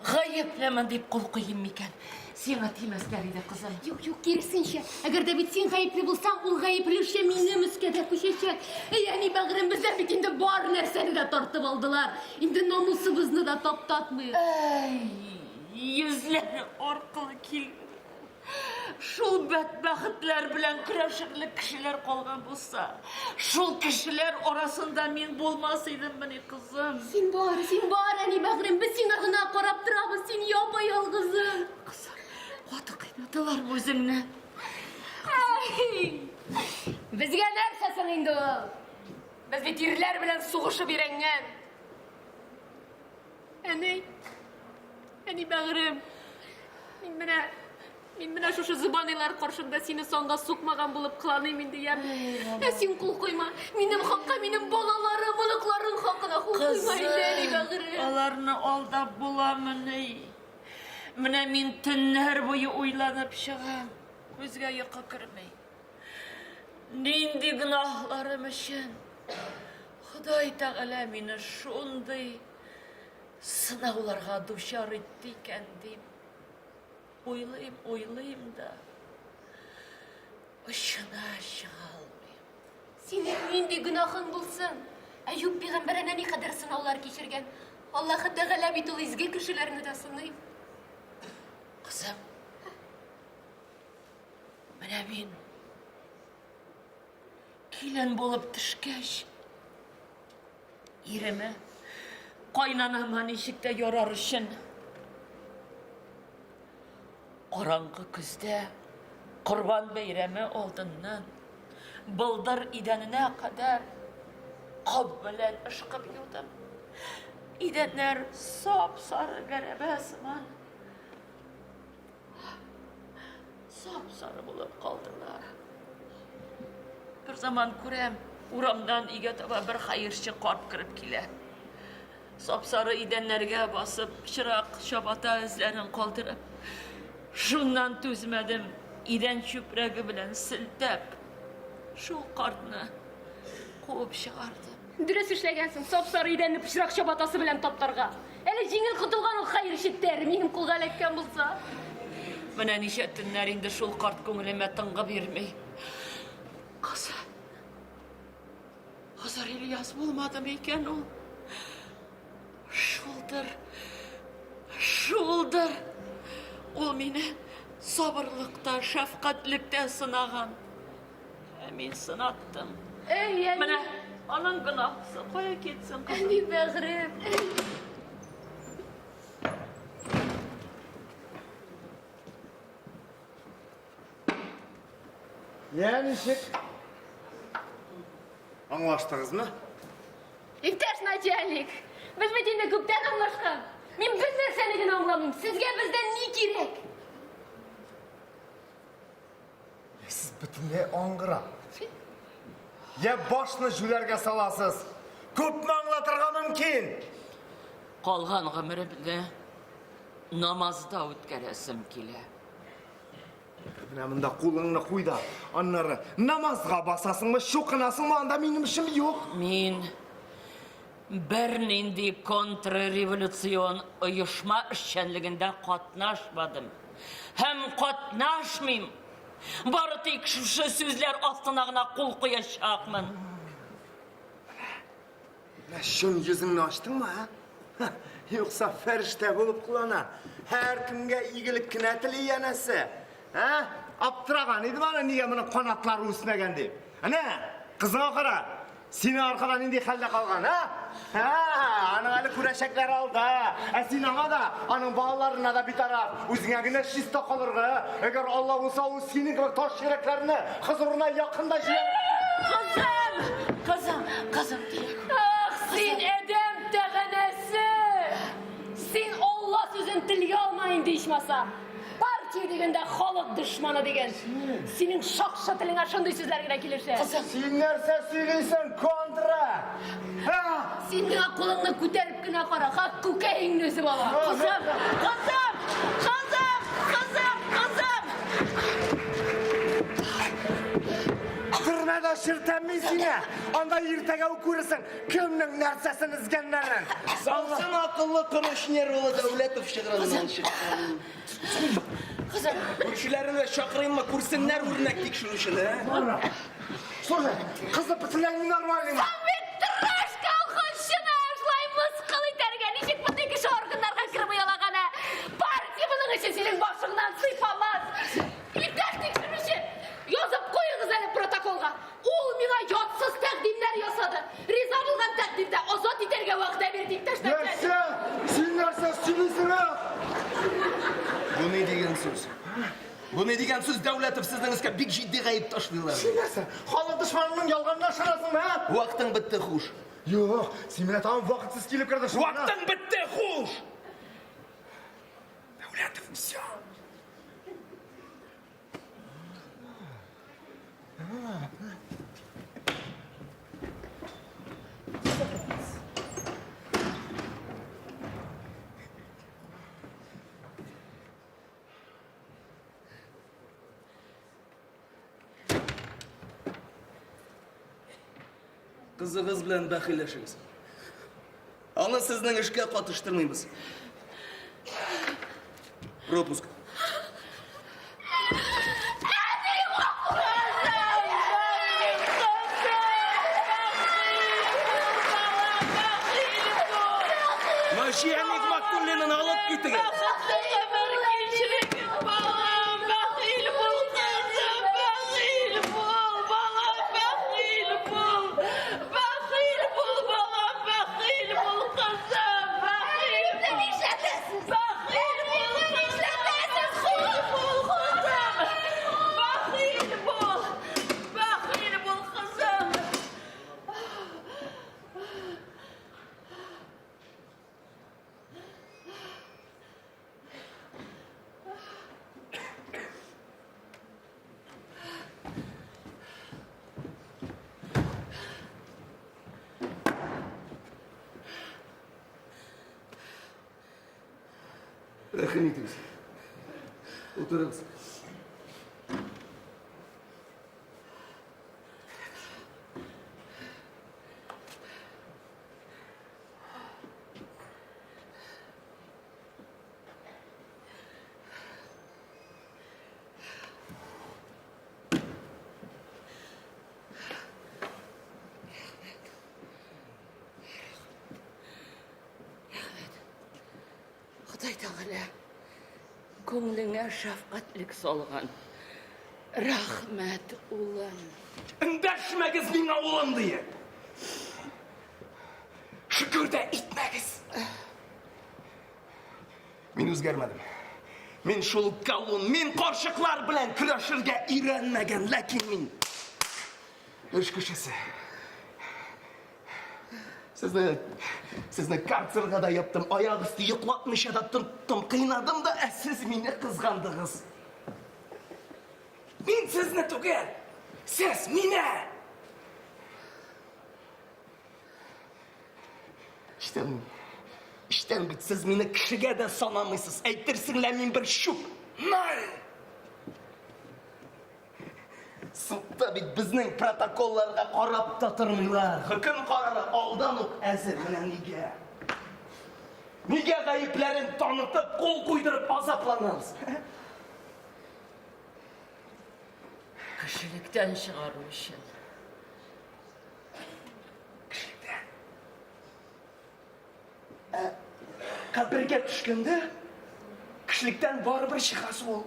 гаеплемен дип кул куйыйм микән? Сиңа тимәсләр иде, кызым. Юк, юк, киресенчә. Әгәр дә бит син гаепле булсаң, ул гаеп өлешчә минем өскә дә күчәчәк. Әй, әни бәгърем, бездән бит инде бар нәрсәне дә тартып алдылар. Инде намусыбызны да таптатмыйк. Әй, йөзләре аркылы килгән. Шул бәдбәхетләр белән көрәшерлек кешеләр калган булса, шул кешеләр арасында мин булмас идеммени, кызым? Син бар, син бар, әни бәгърем, без сиңа гына карап торабыз, син япа-ялгызың. Кызым, каты кыйнадылармы үзеңне? Әй, безгә нәрсә соң инде ул? Без бит ирләр белән сугышып өйрәнгән. Әни, әни бәгърем, мин менә, мин менә шушы зыбаныйлар каршында сине санга сукмаган булып кыланыйм инде, яме. Ә син кул куйма. Минем хакка, минем балаларым, оныкларым хакына кул куйма инде, әни бәгърем. Аларны алдап буламыни? Менә мин төннәр буе уйланып чыгам. Күзгә йокы керми. Нинди гөнаһларым өчен Ходай Тәгалә мине шундый сынауларга дучар итте икән дим. Уйлыйм, уйлыйм да, очына чыга алмыйм. Синең нинди гөнаһың булсын? Әюп пигамбәр әнә никадәр сынаулар кичергән. Аллаһы Тәгалә бит ул изге кешеләрне дә сыный. Кызым, менә мин Килен булып төшкәч, иремә, кайнанама ничек тә ярар өчен, караңгы көздә Корбан бәйрәме алдыннан болдыр идәненә кадәр ком белән ышкып юдым. Идәннәр сап-сары гәрәбә сыман. Сап-сары булып калдылар. Бер заман күрәм, урамнан өйгә таба бер хәерче карт кереп килә. Сап-сары идәннәргә басып, пычрак чабата эзләрен калдырып. Шуннан түзмәдем. Идән чүпрәге белән селтәп, шул картны куып чыгардым. Дөрес эшләгәнсең, сап-сары идәнне пычрак чабатасы белән таптарга. Әле җиңел котылган ул хәерче тәре минем кулга эләккән булса. Менә ничә төннәр инде шул карт күңелемә тынгы бирми. Кызы, Хозар Ильяс булмадымы икән ул? Шулдыр, шулдыр. Ул мине сабырлыкта, шәфкатьлектә сынаган. Ә мин сынаттым. Әй, әни. Менә аның гөнаһысы кая китсен, кызым? Әни бәгърем. Я ничек? Аңлаштыгызмы? Иптәш начальник, без бит инде күптән аңлашкан. Мин бер нәрсәне генә аңламыйм. Сезгә бездән ни кирәк? Сез бөтенләй аңгыра. Я башны җүләргә саласыз. Күпме аңлатырга мөмкин? Калган гомеремне намазда үткәрәсем килә. Менә монда кулыңны куй да, аннары намазга басасыңмы, чукынасыңмы, анда минем эшем юк. Мин бернинди контрреволюцион оешма эшчәнлегендә катнашмадым һәм катнашмыйм. Бары тик шушы сүзләр астына гына кул куячакмын. Менә чын йөзеңне ачтыңмы, ә? Юкса фәрештә булып кылана. Һәркемгә игелек кенә тели янәсе. Ә? Аптыраган идем аны, нигә моның канатлары үсмәгән дип. Әнә, кызыңа кара. Синең аркада нинди хәлдә калган, ә? Ә, аның әле күрәчәкләре алда. Ә син аңа да, аның балаларына да битараф. Үзеңә генә чиста калырга. Әгәр Алла булса, ул синең кебек таш йөрәкләрне хозурына якын да җыя. Кызым! Кызым, кызым тия. Ах, син адәм тәганәсе! Син Алла сүзен телгә алма инде ичмаса. Партия дигәндә халык дошманы дигән. Синең шакшы телеңә шундый сүзләр генә килешә. Син нәрсә сөйлисең, контра? Ха? Син миңа кулыңны күтәреп кенә кара, ха, күкәеңне өзеп алам. Кызым, кызым, кызым, кызым, кызым! Төрмәдә чертәм мин сине. Анда иртәгә үк күрерсең, кемнең нәрсәсен өзгәннәрен. Салсын акыллы корыч нервылы Дәүләтов чыгырыннан чыккан. Кызым. Күршеләрне дә чакырыйммы, күрсеннәр үрнәк тикшерүчене, ә? Слушай, кызы бөтенләй ненормальный. Соң бит тырыш колхозчыны шулай мыскыл итәргә, ничек мондый кеше органнарга кереп оялаган, ә? Партия моның өчен синең башыңнан сыйпамас. Иптәш тикшерүче, язып куегыз әле протоколга. Ул миңа ятсыз тәкъдимнәр ясады. Риза булган тәкъдирдә азат итәргә вәгъдә бирде, иптәш начальник. Нәрсә? Син нәрсә сөйлисең, ә? Бу ни дигән сүз? Бу ни дигән сүз, Дәүләтов, сезнең өскә бик җитди гаеп ташлыйлар. Син нәрсә? Халык дошманының ялганына ышанасыңмы, ә? Вакытың бетте, хуш. Юк, син менә тагын вакытсыз килеп кердең. Вакытың бетте, хуш! Дәүләтов, все. Кызыгыз белән бәхилләшегез. Аны сезнең эшкә катыштырмыйбыз. Пропуск. Наҗия Нигъмәтуллинаны алып китегез. Бәхетле гомер кичерегез, балам, бәхил бул, кызым, бәхил бул, балам, бәхил бул. Бәхил бул, балам, бәхил бул, кызым, бәхил бул. Нишләтәсез? Бәхил бул, Нишләтәсез? Бәхил бул, кызым. Бәхил бул. Бәхил бул, кызым. Рәхим итегез. Утырыгыз. Тәгалә күңелеңә шәфкатьлек салган. Рәхмәт, улым. Эндәшмәгез миңа улым диеп. Шөкер дә итмәгез. Мин үзгәрмәдем. Мин шул колун, мин карчыклар белән көрәшергә өйрәнмәгән, ләкин мин эш кешесе. Сезне, сезне карцерга да яптым, аяк өсте йоклатмыйча да тоттым, кыйнадым да, ә сез мине кызгандыгыз. Мин сезне түгел, сез мине! Эчтән, эчтән бит сез мине кешегә дә санамыйсыз. Әйтерсең лә мин бер чүп. Ноль! Судта бит безнең протоколларга карап та тормыйлар. Хөкем карары алдан ук әзер. Менә нигә? Нигә гаепләрен танытып, кул куйдырып азапланабыз? Кешелектән чыгару өчен. Кешелектән. Ә кабергә төшкәндә кешелектән барыбер чыгасы ул.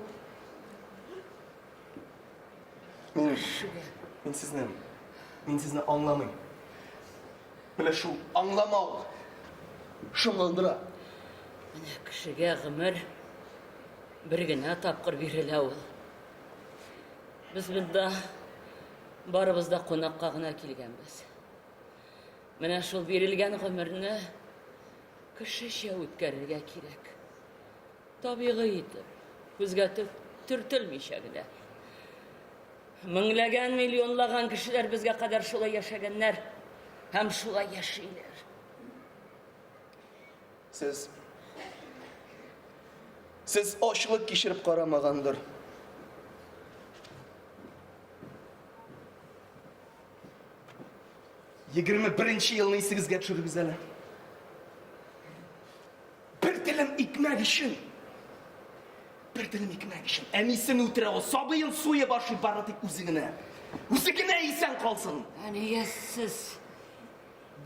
Мин, мин сезне, мин сезне аңламыйм. Менә шул аңламау шомландыра. Менә кешегә гомер бер генә тапкыр бирелә ул. Без монда барыбыз да кунакка гына килгәнбез. Менә шул бирелгән гомерне кешечә үткәрергә кирәк. Табигый итеп, күзгә төртелмичә генә. Меңләгән, миллионлаган кешеләр безгә кадәр шулай яшәгәннәр һәм шулай яшиләр. Сез Сез ачлык кичереп карамагандыр. 21 елны исегезгә төшерегез әле. Бер телем икмәк өчен. Бер телем икмәк өчен. Әнисен үтерә ул, сабыен суеп ашый бары тик үзе генә. Үзе генә исән калсын. Ә нигә сез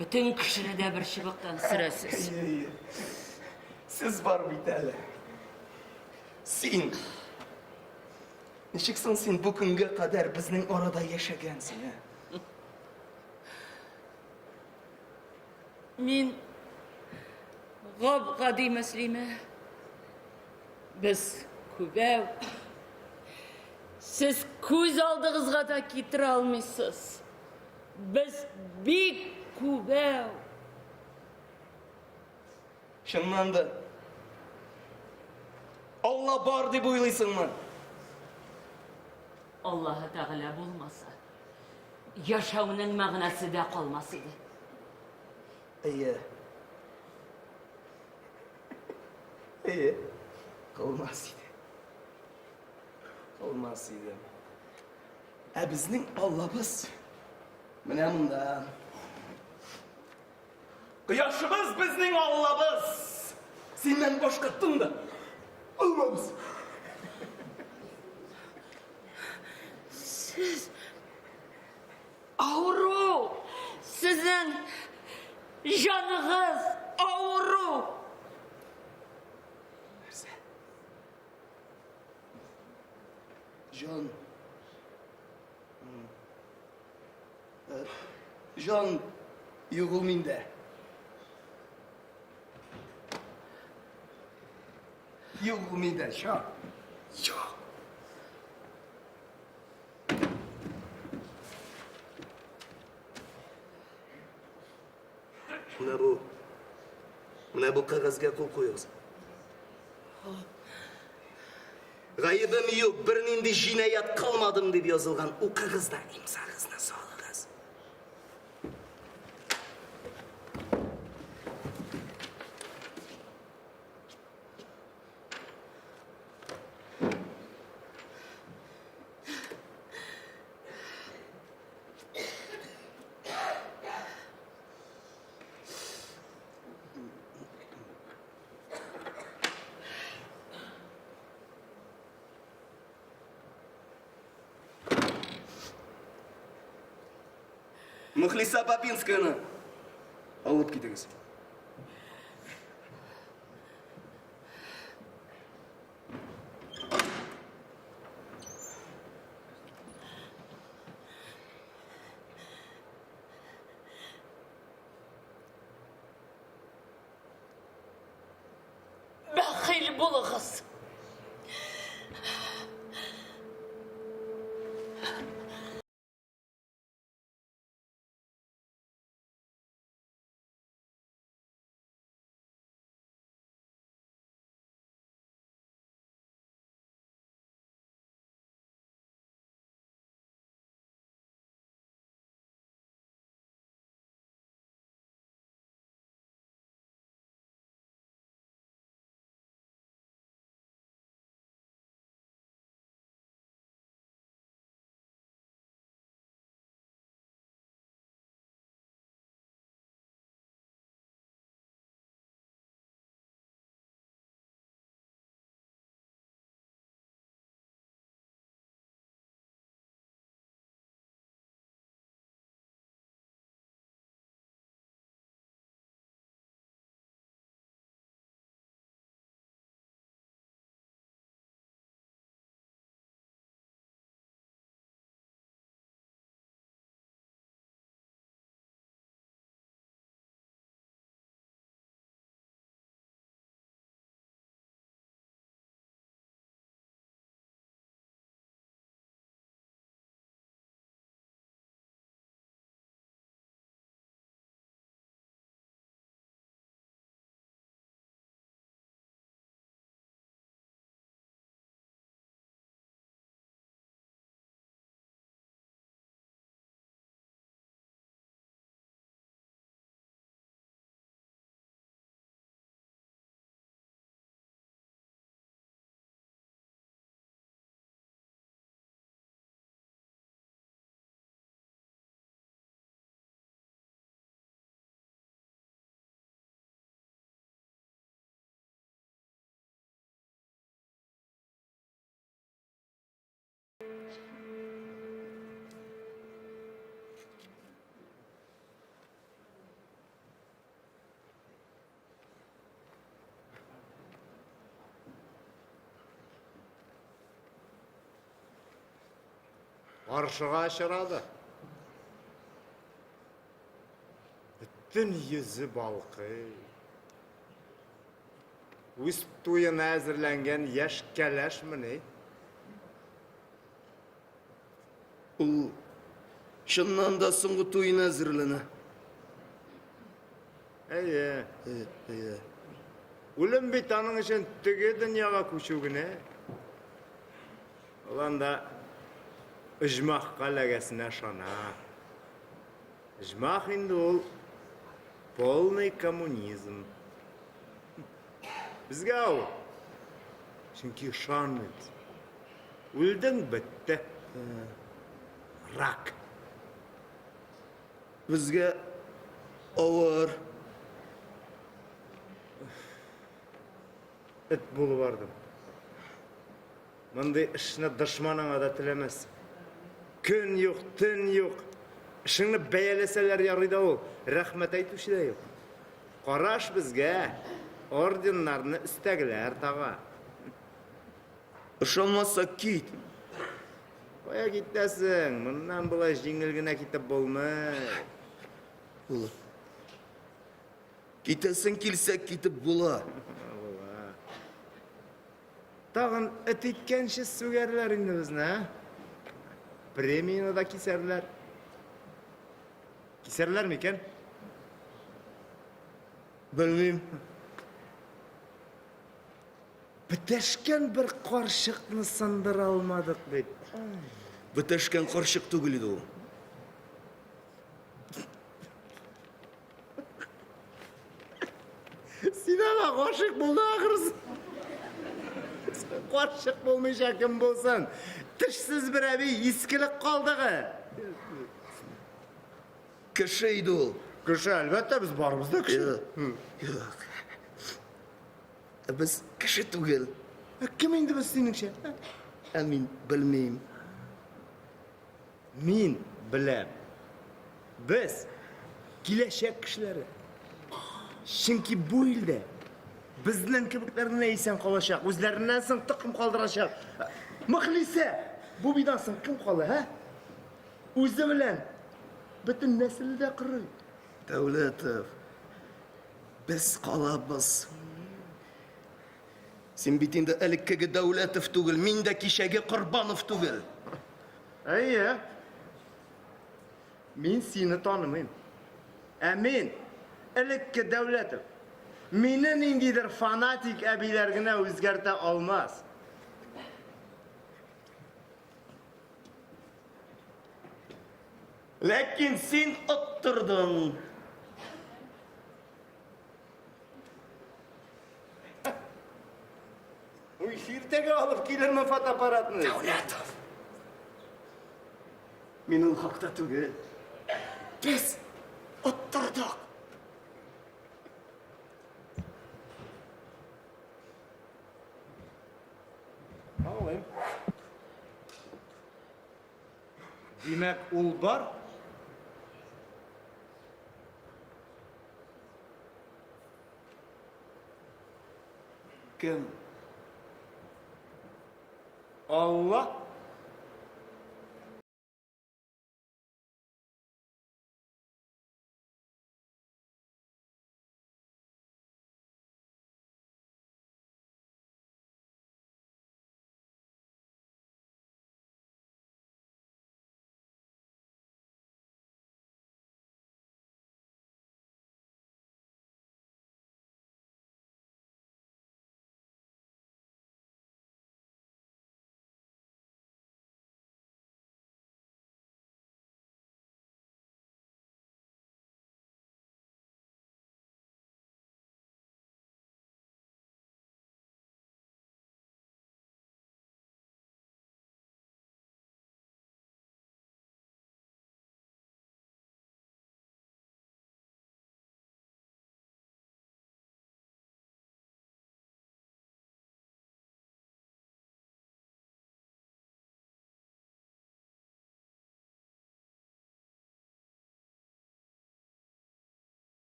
бөтен кешене дә бер чыбыктан сөрәсез? Сез бар бит әле. Син. Ничек соң син бу көнгә кадәр безнең арада яшәгәнсең, ә? Мин гап-гади мөслимә. Без күбәү. Сез күз алдыгызга да китерә алмыйсыз. Без бик күбәү. Чыннан да. Алла бар дип уйлыйсыңмы? Аллаһы Тәгалә булмаса, яшәүнең мәгънәсе дә калмас иде. Әйе. Әйе. Калмас иде. Калмас иде. Ә безнең Аллабыз менә монда. Кояшыбыз безнең Аллабыз. Синнән башка тын да алмабыз. Сез авыру! Сезнең җаныгыз авыру! Нәрсә? Җан. Җан юк ул миндә. Юк ул миндә, җан. Юк. Менә бу. Менә бу кәгазьгә кул куегыз. Гаебем юк, бернинди җинаять кылмадым дип язылган. Укыгыз да имзагызны салыгыз. Мөхлисә Бабинскаяны алып китегез. булыгыз. Каршыга очрады. Бөтен йөзе балкый. Үз туена әзерләнгән яшь кәләшмени? Ул чыннан да соңгы туена әзерләнә. Әйе. Әйе. Үлем бит аның өчен теге дөньяга күчү генә. Ул анда оҗмахка эләгәсенә ышана. Оҗмах инде ул полный коммунизм. Безгә ул. Чөнки ышанмыйбыз. Үлдең, бетте. Рак. Безгә авыр. Эт булып бардым. Мондый эшне дошманыңа да теләмәс. Көн юк, төн юк. Эшеңне бәяләсәләр ярый да ул, рәхмәт әйтүче дә юк. Караш безгә, орденнарны өстәгеләр тага. Ышанмасак кит. Кая китәсең? Моннан болай җиңел генә китеп булмый. Булыр. Китәсең килсә китеп була. Була. Тагын эт иткәнче сүгәрләр инде безне, ә? Премияне дә кисәрләр. Кисәрләр микән? Белмим. Бетәшкән бер карчыкны сындыра алмадык бит. Бетәшкән карчык түгел иде ул. Син аңа гашыйк булдың ахрысы. Карчык булмыйча кем булсын? Тешсез бер әби, искелек калдыгы. Кеше иде ул. Кеше, әлбәттә, без барыбыз да кеше. Юк. Ә без кеше түгел. Ә кем инде без синеңчә? Ә мин белмим. Мин беләм. Без киләчәк кешеләре. Чөнки бу илдә безнең кебекләр генә исән калачак, үзләреннән соң токым калдырачак. Мөхлисә, бу бидан соң кем кала, ә? Үзе белән бөтен нәселе дә корый. Дәүләтов, без калабыз. Син бит инде элеккеге Дәүләтов түгел, мин дә кичәге Корбанов түгел. Әйе. Мин сине танымыйм. Ә мин, элекке Дәүләтов. Мине ниндидер фанатик әбиләр генә үзгәртә алмас. Ләкин син оттырдың. Уй, иртәгә алып килермен фотоаппаратны. Дәүләтов! Мин ул хакта түгел. Без оттырдык. Аңлыйм. Димәк, ул бар? Кем? Алла?